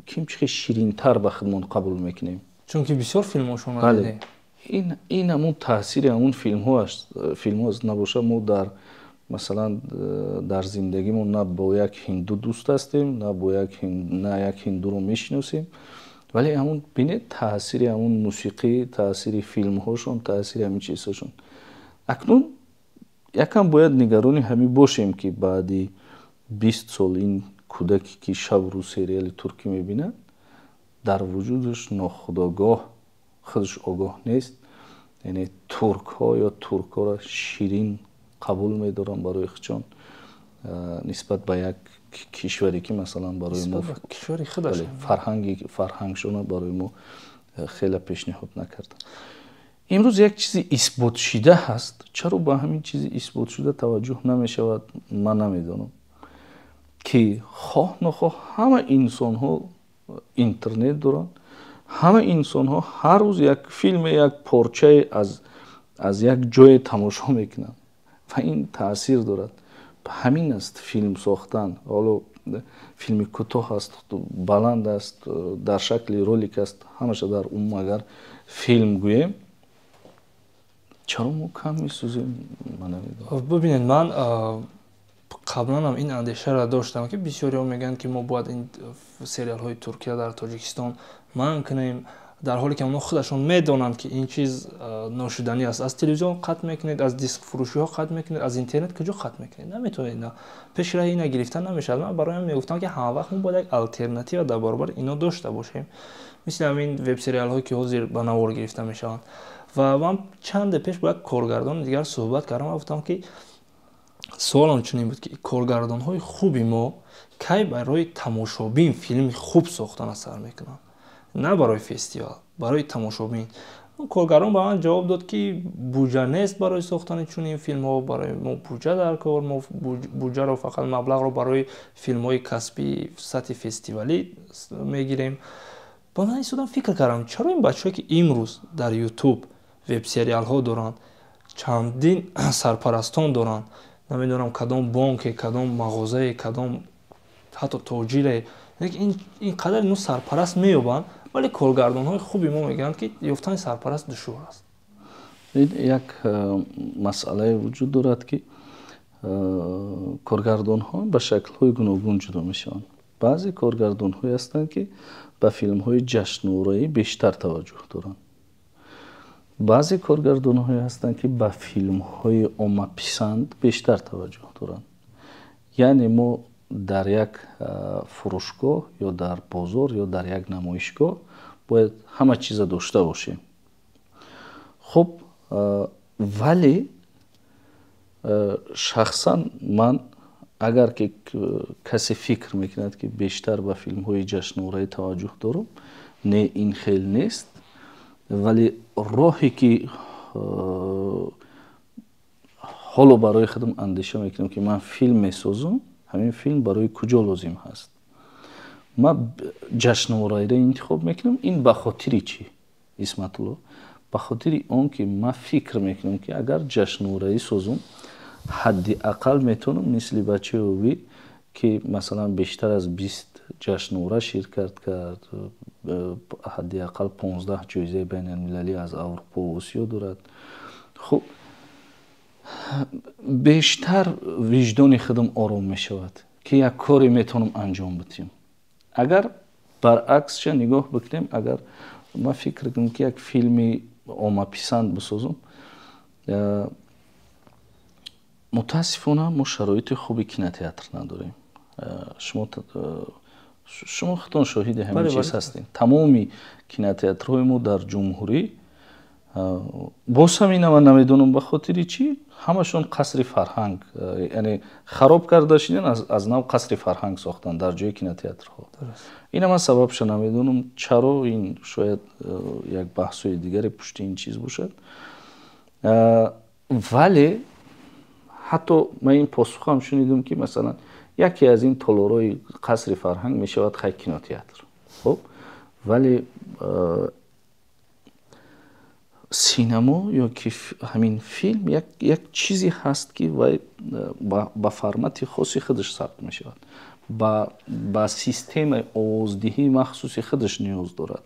ким чӣ хел ширинтар ба худмон қабул мекунем. Чунки бисёр филмҳошон. Бале, ин ҳамун таъсири ҳамун филмҳо аст. Набошад, мо дар, масалан, дар зиндагимон на бо як ҳинду дӯст ҳастем, на бо як на як ҳиндуро мешиносем, вале ҳамун, бинед, таъсири ҳамун мусиқӣ, таъсири филмҳошон, таъсири ҳамин чизҳошон. Акнун якам бояд нигарони ҳамин бошем, ки баъди 20 сол ин кӯдаке, ки шабу рӯз сериали туркӣ мебинад, дар вуҷудаш нохудогоҳ, худаш огоҳ нест, яъне туркҳо ё туркҳоро ширин қабул медоранд барои худшон нисбат ба як кишваре, ки, масалан, барои мо кишвари худаш фарҳанги фарҳангшона барои мо хеле пешниҳод накарданд. Имрӯз як чизи исботшида ҳаст. Чаро ба ҳамин чизи исботшуда таваҷҷӯҳ намешавад, ман намедонам, ки хоҳ нохоҳ ҳама инсонҳо интернет доранд, ҳама инсонҳо ҳар рӯз як филме, як порчае аз як ҷое тамошо мекунанд ва ин таъсир дорад. Ҳамин аст филм сохтан. Ҳоло филми кӯтоҳ аст, баланд аст, дар шакли ролик аст, ҳамаша дар умум агар филм гӯем, чаро мо кам месӯзем, ман намедонам. Бибинед, ман қабланам ин андешаро доштам, ки бисёриҳо мегӯянд, ки мо бояд ин сериалҳои Туркия дар Тоҷикистон манъ кунем, дар ҳоле ки онҳо худашон медонанд, ки ин чиз ношуданӣ аст. Аз телевизион қатъ мекунед, аз дискфурӯшиҳо қатъ мекунед, аз интернет куҷо қатъ мекунед? Наметавонед, на пеши раҳи ина гирифта намешавад. Ман барои ҳам мегуфтам, ки ҳамавақт мо бояд як алтернатива дар баробари ино дошта бошем, мисли ҳамин вебсериалҳое, ки ҳозир ба навор гирифта мешаванд. Ва ман чанде пеш бо як коргардони дигар суҳбат кардам ва гуфтам, ки суолам чунин буд, ки коргардонҳои хуби мо кай барои тамошобин филми хуб сохтана сар мекунанд, на барои фестивал, барои тамошобин. Коргардон ба ман ҷавоб дод, ки буҷа нест барои сохтани чунин филмҳо, барои мо буҷа дар кор, мо буҷаро фақат, маблағро барои филмҳои касбии сатҳи фестивалӣ мегирем. Ба ман истодам, фикр кардам, чаро ин бачаҳое, ки имрӯз дар Ютуб вебсериалҳо доранд, чандин сарпарастон доранд, намедонам кадом бонке, кадом мағозае, кадом ҳатто тоҷире, ин қадар ино сарпараст меёбанд, вале коргардонҳои хуби мо мегӯянд, ки ёфтани сарпараст душвор аст. Як масъалае вуҷуд дорад, ки коргардонҳо ба шаклҳои гуногун ҷудо мешаванд. Баъзе коргардонҳое ҳастанд, ки ба филмҳои ҷашнвораӣ бештар таваҷҷӯҳ доранд, баъзе коргардонҳое ҳастанд, ки ба филмҳои оммаписанд бештар таваҷҷӯҳ доранд. Яъне мо Дар як фурӯшгоҳ ё дар бозор ё дар як намоишгоҳ бояд ҳама чиза дошта бошем. Хуб, вале шахсан ман, агар ки касе фикр мекунад, ки бештар ба филмҳои ҷашнвораӣ таваҷҷӯҳ дорам, не, ин хел нест. Вале роҳе ки ҳоло барои худам андеша мекунам, ки ман филм месозам, ҳамин филм барои куҷо лозим ҳаст, ман ҷашнвораиро интихоб мекунам. Ин ба хотири чӣ, Исматулло? Ба хотири он ки ман фикр мекунам, ки агар ҷашнвораӣ созум, ҳадди ақал метавонам мисли бачаи овӣ, ки масалан бештар аз 20 ҷашнвора ширкат кард, ҳадди ақал 15 ҷоизаи байналмилалӣ аз Аврупо ва Осиё дорад. Хуб, бештар виҷдони худам ором мешавад, ки як коре метавонам анҷом бидиҳам. Агар баръаксша нигоҳ бикунем, агар ман фикр кунам, ки як филми оммаписанд бисозам, мутаассифона, мо шароити хуби кинотеатр надорем. Шумо худтон шоҳиди ҳамин чиз ҳастем. Тамоми кинотеатрҳои мо дар ҷумҳурӣ, боз ҳам ина ман намедонам ба хотири чӣ, ҳамашон қасри фарҳанг, яъне хароб карда шидан, аз нав қасри фарҳанг сохтанд дар ҷои кинотеатрҳо. Ина ман сабабша намедонам чаро. Ин шояд як баҳсҳои дигаре пушти ин чиз бошад. Вале ҳатто ман ин посухам шунидам, ки масалан яке аз ин толорҳои қасри фарҳанг мешавад хай кинотеатр. Хуб, вале синамо ё ки ҳамин филм як чизе ҳаст, ки вай ба формати хоси худаш сабт мешавад, ба системаи овоздиҳии махсуси худаш ниёз дорад,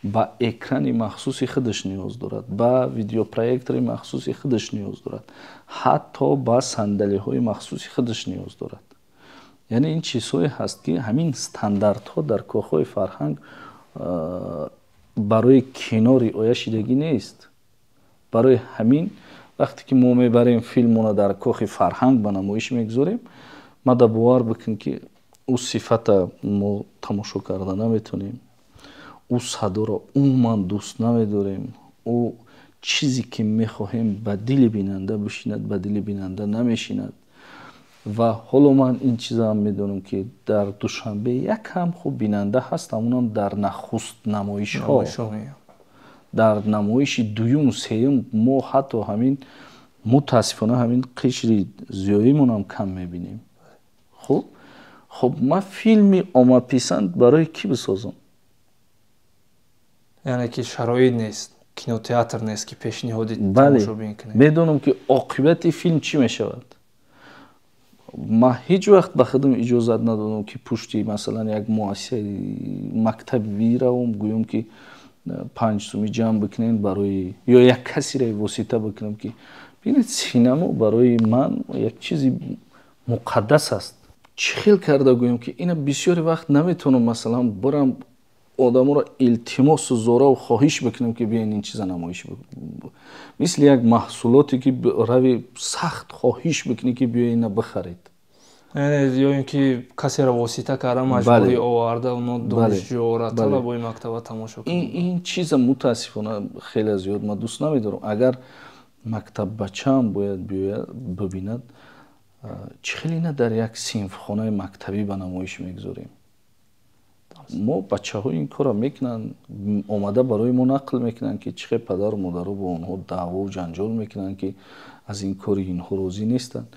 ба экрани махсуси худаш ниёз дорад, ба видеопроектори махсуси худаш ниёз дорад, ҳатто ба сандалиҳои махсуси худаш ниёз дорад. Яъне ин чизҳое ҳаст, ки ҳамин стандартҳо дар кохҳои фарҳанг барои кино риоя шидагӣ нест. Барои ҳамин вақте ки мо мебарем филмона, дар кохи фарҳанг ба намоиш мегузорем, мада бовар бикун, ки ӯ сифата мо тамошо карда наметонем, ӯ садоро умуман дӯст намедорем, ӯ чизе ки мехоҳем ба дили бинанда бишинад, ба дили бинанда намешинад. Ва ҳоло ман ин чизаам медонам, ки дар Душанбе якам хуб бинанда ҳаст, ҳамонам дар нахуст намоишҳо. Дар намоиши дуюму сеюм мо ҳатто ҳамин, мутаассифона, ҳамин қишри зиёимонам кам мебинем. Хуб, ман филми оммаписанд барои кӣ бисозам? Яъне ки шароит нест, кинотеатр нест, ки пешниҳоди тамошобин кунед. Медонам, ки оқибати филм чӣ мешавад. Ман ҳеҷ вақт ба худам иҷозат надодам, ки пушти масалан як муассисаи мактабӣ равам, гӯям, ки 5 сумӣ ҷамъ бикунем барои, ё як касеро восита бикунам, ки бинед, синамо барои ман як чизи муқаддас аст. Чӣ хел карда гӯям, ки ина бисёри вақт наметавонам, масалан, барам одаморо илтимосу зораву хоҳиш бикунам, ки биёен ин чиза намоиш, мисли як маҳсулоте ки рави сахт хоҳиш бикунӣ, ки биё ина бихаред. Ё ин ки касеро восита карда, маҷбурӣ оварда, оно донишҷӯора, талабои мактаба тамошо. Ин чиза мутаассифона хеле зиёд ман дӯст намедорам. Агар мактаббачаам бояд биёяд бибинад, чӣ хел ина дар як синфхонаи мактабӣ ба намоиш мегузорем? Мо бачаҳо ин корро мекунанд, омада барои мо нақл мекунанд, ки чӣ хел падару модаро бо онҳо даъвову ҷанҷол мекунанд, ки аз ин кори инҳо розӣ нестанд.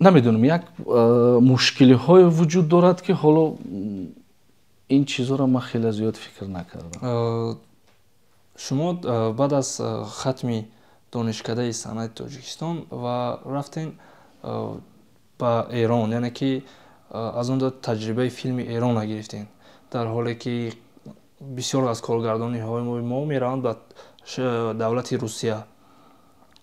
Намедонам, як мушкилиҳое вуҷуд дорад, ки ҳоло ин чизҳоро ман хеле зиёд фикр накардам. Шумо баъд аз хатми Донишкадаи санъати Тоҷикистон ва рафтем ба Эрон, яъне ки аз он ҷо таҷрибаи филми Эронро гирифтем, дар ҳоле ки бисёр аз коргардониҳои мо мераванд ба давлати Русия,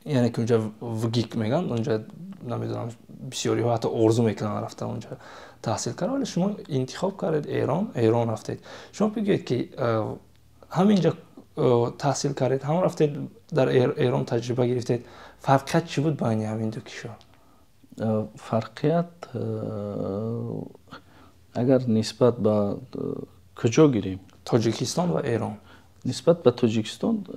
яъне ки унҷа ВГИК мегӯянд, унҷа намедонам, бисёриҳо ҳатто орзу мекунанд рафта унҷа таҳсил кард, вале шумо интихоб кардед Эрон, Эрон рафтед. Шумо бигӯед, ки ҳаминҷа таҳсил кардед, ҳам рафтед дар Эрон таҷриба гирифтед, фарқият чӣ буд байни ҳамин ду кишвар? Фарқият агар нисбат ба куҷо гирем? Тоҷикистон ва Эрон. Нисбат ба Тоҷикистон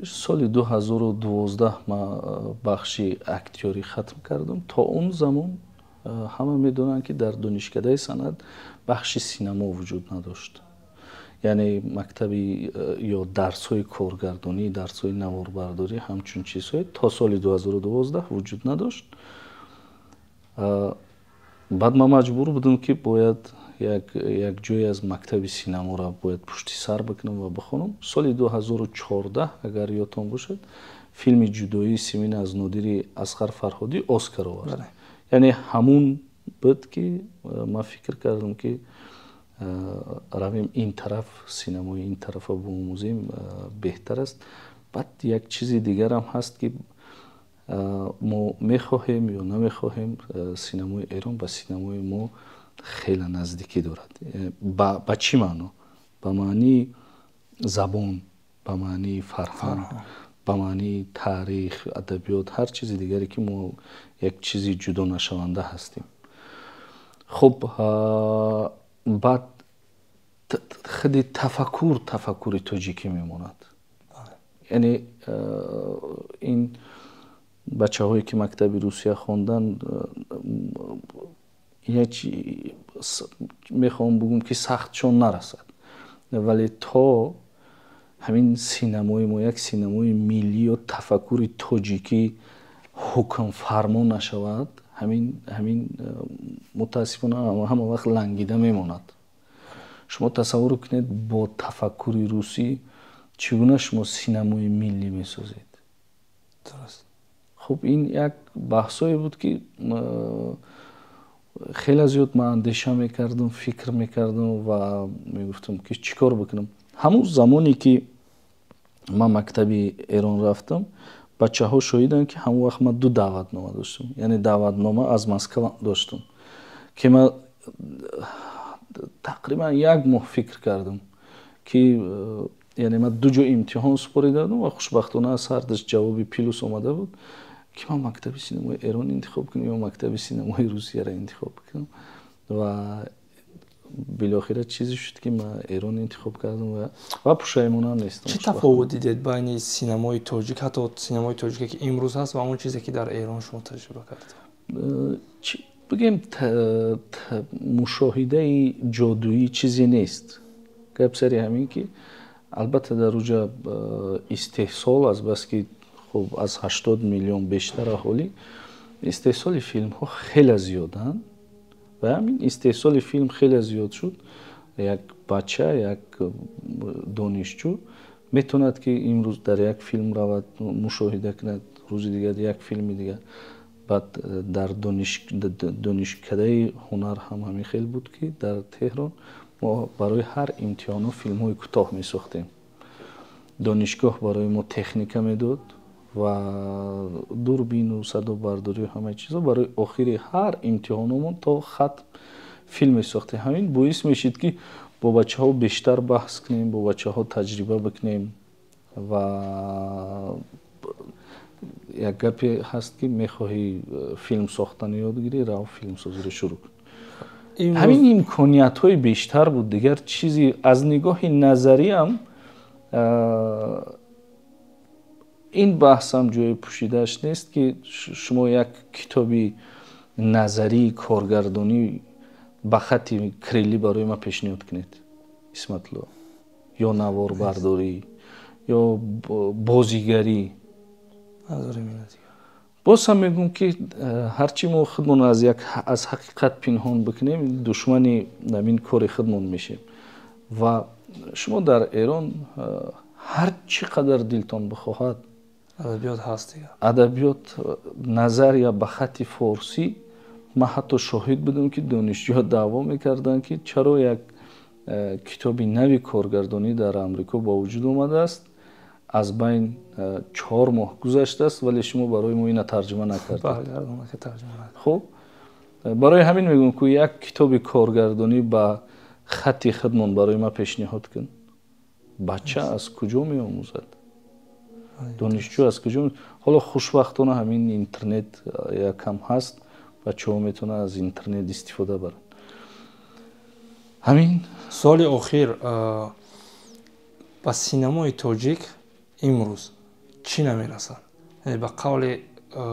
соли 2012 ман бахши актёрӣ хатм кардам. То он замон ҳама медонанд, ки дар Донишкадаи санъат бахши синамо вуҷуд надошт. Яъне мактаби ё дарсҳои коргардонӣ, дарсҳои наворбардорӣ, ҳамчун чизҳое то соли 2012 вуҷуд надошт. Баъд ман маҷбур будам, ки бояд як ҷое аз мактаби синаморо бояд пушти сар бикунам ва бихонам. Соли 2014, агар ёдтон бошад, филми «Ҷудоии Симин» аз Нодири Асғар Фарҳодӣ Оскар овард. Яъне ҳамун буд, ки ман фикр кардам, ки равем ин тараф, синамои ин тарафа биомӯзем, беҳтар аст. Баъд як чизи дигарам ҳаст, ки мо мехоҳем ё намехоҳем, синамои Эрон ба синамои мо хеле наздикӣ дорад. Ба чӣ маъно? Ба маънии забон, ба маънии фарҳанг, ба маънии таърих, адабиёт, ҳар чизи дигаре, ки мо як чизи ҷудонашаванда ҳастем. Хуб, баъд худи тафаккур тафаккури тоҷикӣ мемонад. Яъне ин бачаҳое, ки мактаби Русия хондан, мехоҳам бугум, ки сахтшон нарасад, вале то ҳамин синамои мо як синамои миллӣ ё тафаккури тоҷикӣ ҳукмфармо нашавад, ҳамин мутаассифона ҳама вақт лангида мемонад. Шумо тасаввур кунед, бо тафаккури русӣ чӣ гуна шумо синамои миллӣ месозед? Хуб, ин як баҳсое буд, ки хеле зиёд ман андеша мекардам, фикр мекардам ва мегуфтам, ки чӣ кор бикунам. Ҳамун замоне, ки ман мактаби Эрон рафтам, бачаҳо шоҳиданд, ки ҳамон вақт ман ду даъватнома доштам. Яъне даъватнома аз Москва доштам, ки ман тақрибан як моҳ фикр кардам, ки яъне ман ду ҷо имтиҳон супорида будам ва хушбахтона аз ҳардаш ҷавоби плюс омада буд, ки ман мактаби синамои Эрон интихоб кунам ё мактаби синамои Русияро интихоб кунам. Ва билохира чизе шуд, ки ман Эрон интихоб кардам ва пушаймонам нестам. Чӣ тафовут дидед байни синамои тоҷик, ҳатто синамои тоҷике, ки имрӯз ҳаст, ва он чизе, ки дар Эрон шумо таҷриба кардед? Бигем, мушоҳидаи ҷодуӣ чизе нест. Гап сари ҳамин, ки албатта дар уҷа истеҳсол, азбаски хуб аз 80 миллион бештар аҳолӣ, истеҳсоли филмҳо хеле зиёданд ва ҳамин истеҳсоли филм хеле зиёд шуд. Як бача, як донишҷӯ метавонад, ки имрӯз дар як филм равад, мушоҳида кунад, рӯзи дигар як филми дигар. Баъд дар Донишкадаи ҳунар ҳам ҳамин хел буд, ки дар Теҳрон мо барои ҳар имтиҳонҳо филмҳои кӯтоҳ месохтем. Донишгоҳ барои мо техника медод ва дурбину садобардорию ҳамаи чизо. Барои охири ҳар имтиҳономон то хатм филм месохтем. Ҳамин боис мешид, ки бо бачаҳо бештар баҳс кунем, бо бачаҳо таҷриба бикунем. Ва як гапе ҳаст, ки мехоҳӣ филм сохтан ёд гирӣ, рав филмсозиро шурӯъ кун. Ҳамин имкониятҳои бештар буд. Дигар чизи аз нигоҳи назариам ин баҳсам ҷои пӯшидааш нест, ки шумо як китоби назарии коргардонӣ ба хатти кириллӣ барои ман пешниҳод кунед, Исматулло, ё наворбардорӣ, ё бозигарӣ. Боз ҳам мегӯм, ки ҳарчи мо худмон аз ҳақиқат пинҳон бикунем, душмани ҳамин кори худмон мешем. Ва шумо дар Эрон ҳар чӣ қадар дилтон бихоҳад адабиёт ҳаст. Адабиёт, назария ба хатти форсӣ. Ман ҳатто шоҳид будам, ки донишҷӯҳо даъво мекарданд, ки чаро як китоби нави коргардонӣ дар Амрико ба вуҷуд омадааст, аз байн 4 моҳ гузаштааст, вале шумо барои мо ина тарҷума накардед. Хуб, барои ҳамин мегӯям, ки як китоби коргардонӣ ба хатти худмон барои ман пешниҳод кун, бача аз куҷо меомӯзад? Донишҷӯ аз куҷо? Ҳоло хушбахтона ҳамин интернет якам ҳаст, бачаҳо метавонанд аз интернет истифода баранд. Ҳамин. Суоли охир: ба синамои тоҷик имрӯз чӣ намерасад? Яъне, ба қавли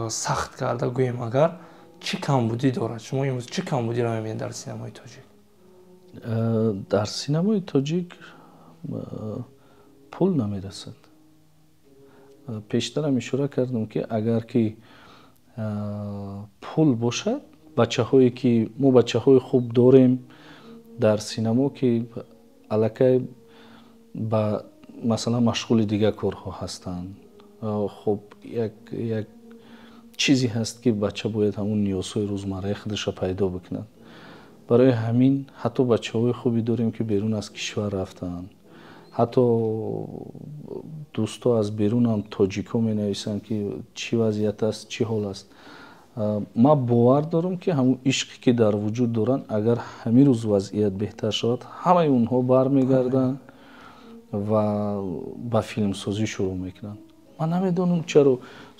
сахт карда гӯем, агар чӣ камбудӣ дорад? Шумо имрӯз чӣ камбудиро мебинед дар синамои тоҷик? Дар синамои тоҷик пул намерасад. Пештарам ишора кардам, ки агар ки пул бошад, бачаҳое ки мо бачаҳои хуб дорем дар синамо, ки аллакай ба масалан машғули дигар корҳо ҳастанд. Хуб, як чизе ҳаст, ки бача бояд ҳамун ниёзҳои рӯзмарраи худашро пайдо бикунад. Барои ҳамин ҳатто бачаҳои хубе дорем, ки берун аз кишвар рафтаанд. Ҳатто дӯстҳо аз берунам, тоҷикҳо, менависанд, ки чӣ вазъият аст, чӣ ҳол аст. Ман бовар дорам, ки ҳамун ишқе ки дар вуҷуд доранд, агар ҳамин рӯз вазъият беҳтар шавад, ҳамаи онҳо бармегарданд ва ба филмсозӣ шурӯъ мекунанд. Ман намедонам, чаро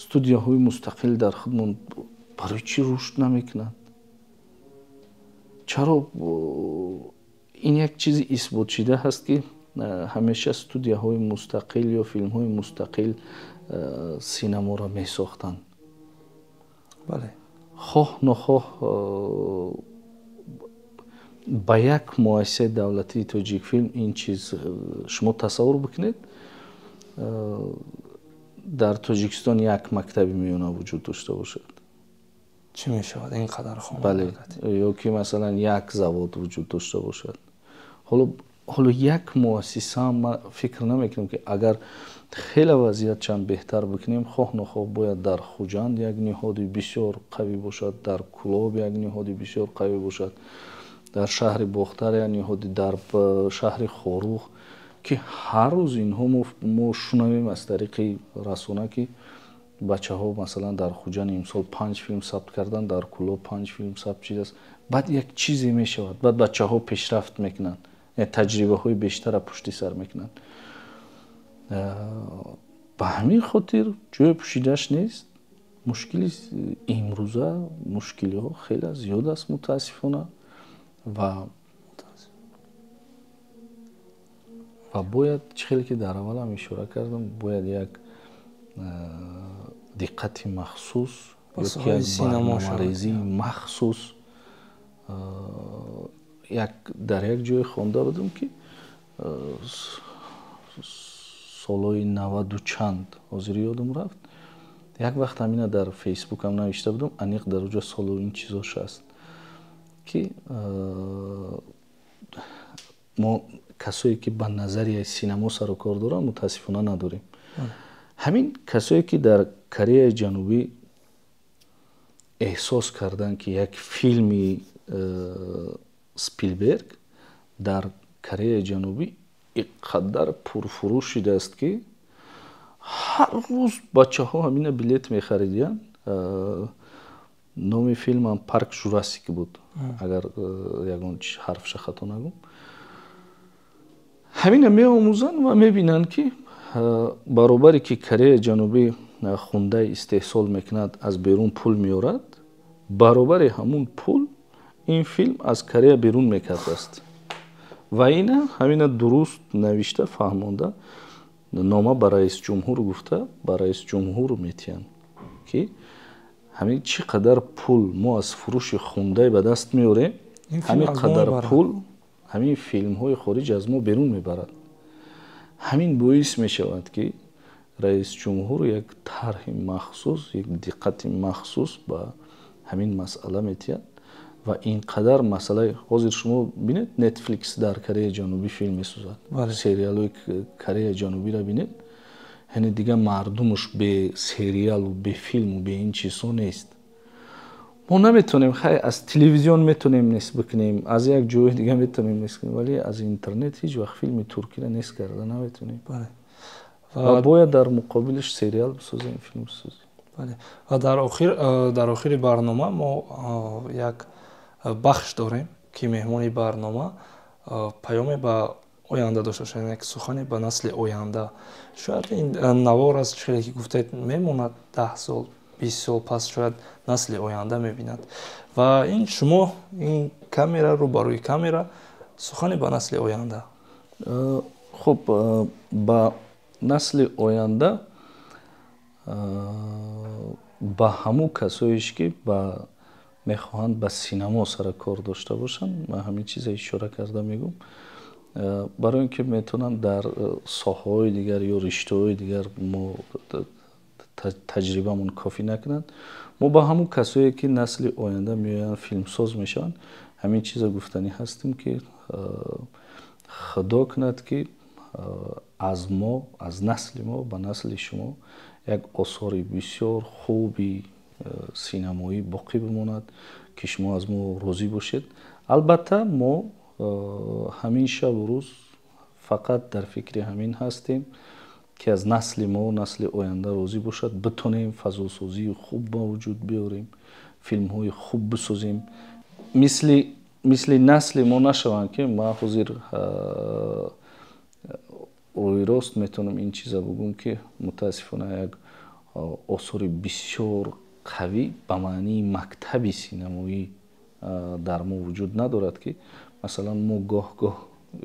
студияҳои мустақил дар худмон барои чӣ рушд намекунанд. Чаро? Ин як чизи исботшида ҳаст, ки ҳамеша студияҳои мустақил ё филмҳои мустақил синаморо месохтанд. Хоҳ нохоҳ ба як муассисаи давлатии Тоҷикфилм ин чиз, шумо тасаввур бикунед, дар Тоҷикистон як мактаби миёна вуҷуд дошта бошад. Чӣ мешавад ин қадар? Бале, ё ки масалан як завод вуҷуд дошта бошад. Ҳоло як муассиса, ман фикр намекунам, ки агар хеле вазъият чанд беҳтар бикунем, хоҳ нохоҳ бояд дар Хуҷанд як ниҳоди бисёр қавӣ бошад, дар Кӯлоб як ниҳоди бисёр қавӣ бошад, дар шаҳри Бохтар як ниҳоди, дар шаҳри Хоруғ, ки ҳар рӯз инҳо мо шунавем аз тариқи расона, ки бачаҳо масалан дар Хуҷанд имсол панҷ филм сабт карданд, дар Кӯлоб панҷ филм сабт шудааст. Баъд як чизе мешавад, баъд бачаҳо пешрафт мекунанд, таҷрибаҳои бештара пушти сар мекунанд. Ба ҳамин хотир ҷои пӯшидаш нест. Мушкили имрӯза, мушкилиҳо хеле зиёд аст, мутаассифона, ва бояд, чӣ хеле ки дар аввалам ишора кардам, бояд як диққати махсус ёки як барномарезии махсус. Як дар як ҷое хонда будам, ки солҳои наваду чанд, ҳозир ёдам рафт, як вақт ҳамина дар Фейсбукам навишта будам, аниқ дар оҷо солу ин чизош аст, ки мо касое ки ба назарияи синамо сару кор доранд, мутаассифона надорем. Ҳамин касое ки дар Кореяи Ҷанубӣ эҳсос карданд, ки як филми Спилберг дар Кореяи Ҷанубӣ иқадар пурфурӯш шудааст, ки ҳар рӯз бачаҳо ҳамина билет мехаридиянд. Номи филмам «Парк Журасик» буд, агар ягон ҳарфша хато нагӯм. Ҳамина меомӯзанд ва мебинанд, ки баробаре ки Кореяи Ҷанубӣ хундай истеҳсол мекунад, аз берун пул меорад, баробари ҳамун пул ин филм аз Корея берун мекардааст. Ва ина ҳамина дуруст навишта, фаҳмонда, нома ба раисҷумҳур гуфта, ба раисҷумҳур метиҳанд, ки ҳамин чӣ қадар пул мо аз фурӯши хундай ба даст меорем, ҳамин қадар пул ҳамин филмҳои хориҷ аз мо берун мебарад. Ҳамин боис мешавад, ки раисҷумҳур як тарҳи махсус, як диққати махсус ба ҳамин масъала метиҳад. Ва ин қадар масъалаи ҳозир шумо бинед, Нетфликс дар Кореяи Ҷанубӣ филм месозад, сериалҳои Кореяи Ҷанубиро бинед, яъне дигар мардумуш бе сериалу бе филму бе ин чизҳо нест. Мо наметавонем, хай, аз телевизион метавонем нест бикунем, аз як ҷои дига метавонем нест кунем, вале аз интернет ҳеҷ вақт филми туркиро нест карда наметавонем ва бояд дар муқобилаш сериал бисозем, филм бисозем. Ва дар охири барнома мо як бахш дорем, ки меҳмони барнома паёме ба оянда дошта бошад, як сухане ба насли оянда. Шояд ин навор аст, чӣ хеле ки гуфтед, мемонад 10 сол, 20 сол пас, шояд насли оянда мебинад. Ва ин шумо, ин камера, рӯ ба рӯи камера, сухане ба насли оянда. Хуб, ба насли оянда, ба ҳамун касоеш, ки ба мехоҳанд ба синамо саракор дошта бошанд, ман ҳамин чиза ишора карда мегӯм, барои ин ки метавонанд дар соҳаҳои дигар ё риштаҳои дигар мо таҷрибамон кофӣ накунанд. Мо ба ҳамун касое, ки насли оянда меоянд, филмсоз мешаванд, ҳамин чиза гуфтанӣ ҳастем, ки худо кунад, ки аз мо, аз насли мо ба насли шумо як осори бисёр хуби синамоӣ боқӣ бимонад, ки шумо аз мо розӣ бошед. Албатта, мо ҳамин шабу рӯз фақат дар фикри ҳамин ҳастем, ки аз насли мо насли оянда розӣ бошад, битонем фазосозии хуб ба вуҷуд биёрем, филмҳои хуб бисозем, мисли насли мо нашаванд, ки ман ҳозир рӯйрост метавонам ин чиза бугӯм, ки мутаассифона як осори бисёр қавӣ ба маънии мактаби синамоӣ дар мо вуҷуд надорад, ки масалан мо гоҳ гоҳ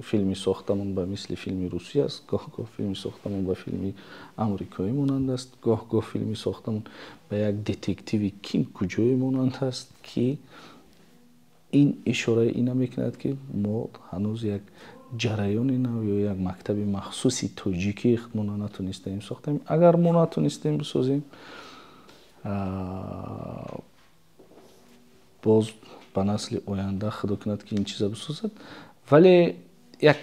филми сохтамон ба мисли филми русӣ аст, гоҳ гоҳ филми сохтамон ба филми амрикоӣ монанд аст, гоҳ гоҳ филми сохтамон ба як детективи ким куҷое монанд аст, ки ин ишораи ина мекунад, ки мо ҳанӯз як ҷараёни нав ё як мактаби махсуси тоҷикии худмонро натонистаем сохтем. Агар мо натонистем бисозем, боз ба насли оянда худо кунад, ки ин чиза бисозад. Вале як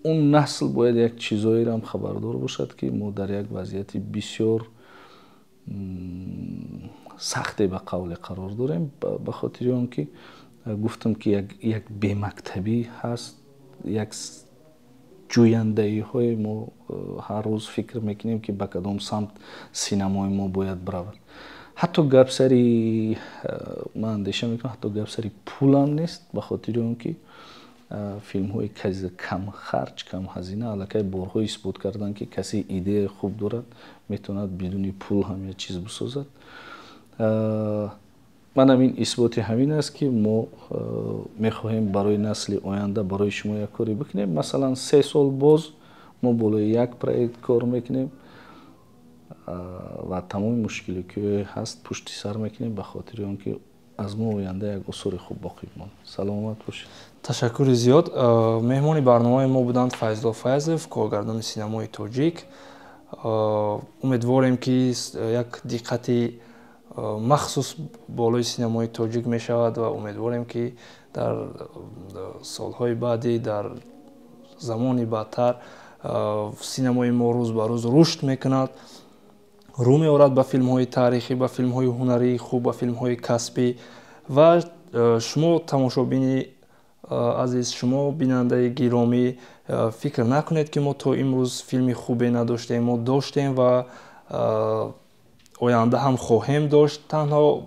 он насл бояд як чизоеам хабардор бошад, ки мо дар як вазъияти бисёр сахте ба қавле қарор дорем, ба хотири он ки гуфтам, ки як бемактабӣ ҳаст, як ҷӯяндаиҳое. Мо ҳар рӯз фикр мекунем, ки ба кадом самт синамои мо бояд биравад. Ҳатто гап сари, ман андеша мекунам, ҳатто гап сари пулам нест, ба хотири он ки филмҳои камхарҷ, камҳазина аллакай борҳо исбот карданд, ки касе идеяи хуб дорад, метавонад бидуни пул ҳам як чиз бисозад. Манам ин исботи ҳамин аст, ки мо мехоҳем барои насли оянда, барои шумо як коре бикунем. Масалан, 3 сол боз мо болои як проект кор мекунем ва тамоми мушкиле ки ҳаст, пушти сар мекунем, ба хотири он ки аз мо оянда як осори хуб боқӣ бимонад. Саломат бошед. Ташаккури зиёд. Меҳмони барномаи мо буданд Файзулло Файзов, коргардони синамои тоҷик. Умедворем, ки як диққати махсус болои синамои тоҷик мешавад ва умедворем, ки дар солҳои баъдӣ, дар замони баъдтар синамои мо рӯз ба рӯз рушд мекунад, рӯ меорад ба филмҳои таърихӣ, ба филмҳои ҳунарии хуб, ба филмҳои касбӣ. Ва шумо, тамошобини азиз, шумо, бинандаи гиромӣ, фикр накунед, ки мо то имрӯз филми хубе надоштем. Мо доштем ва оянда ҳам хоҳем дошт. Танҳо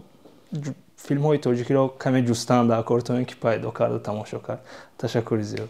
филмҳои тоҷикиро каме ҷустан дар кор, то ин ки пайдо карда, тамошо кард. Ташаккури зиёд.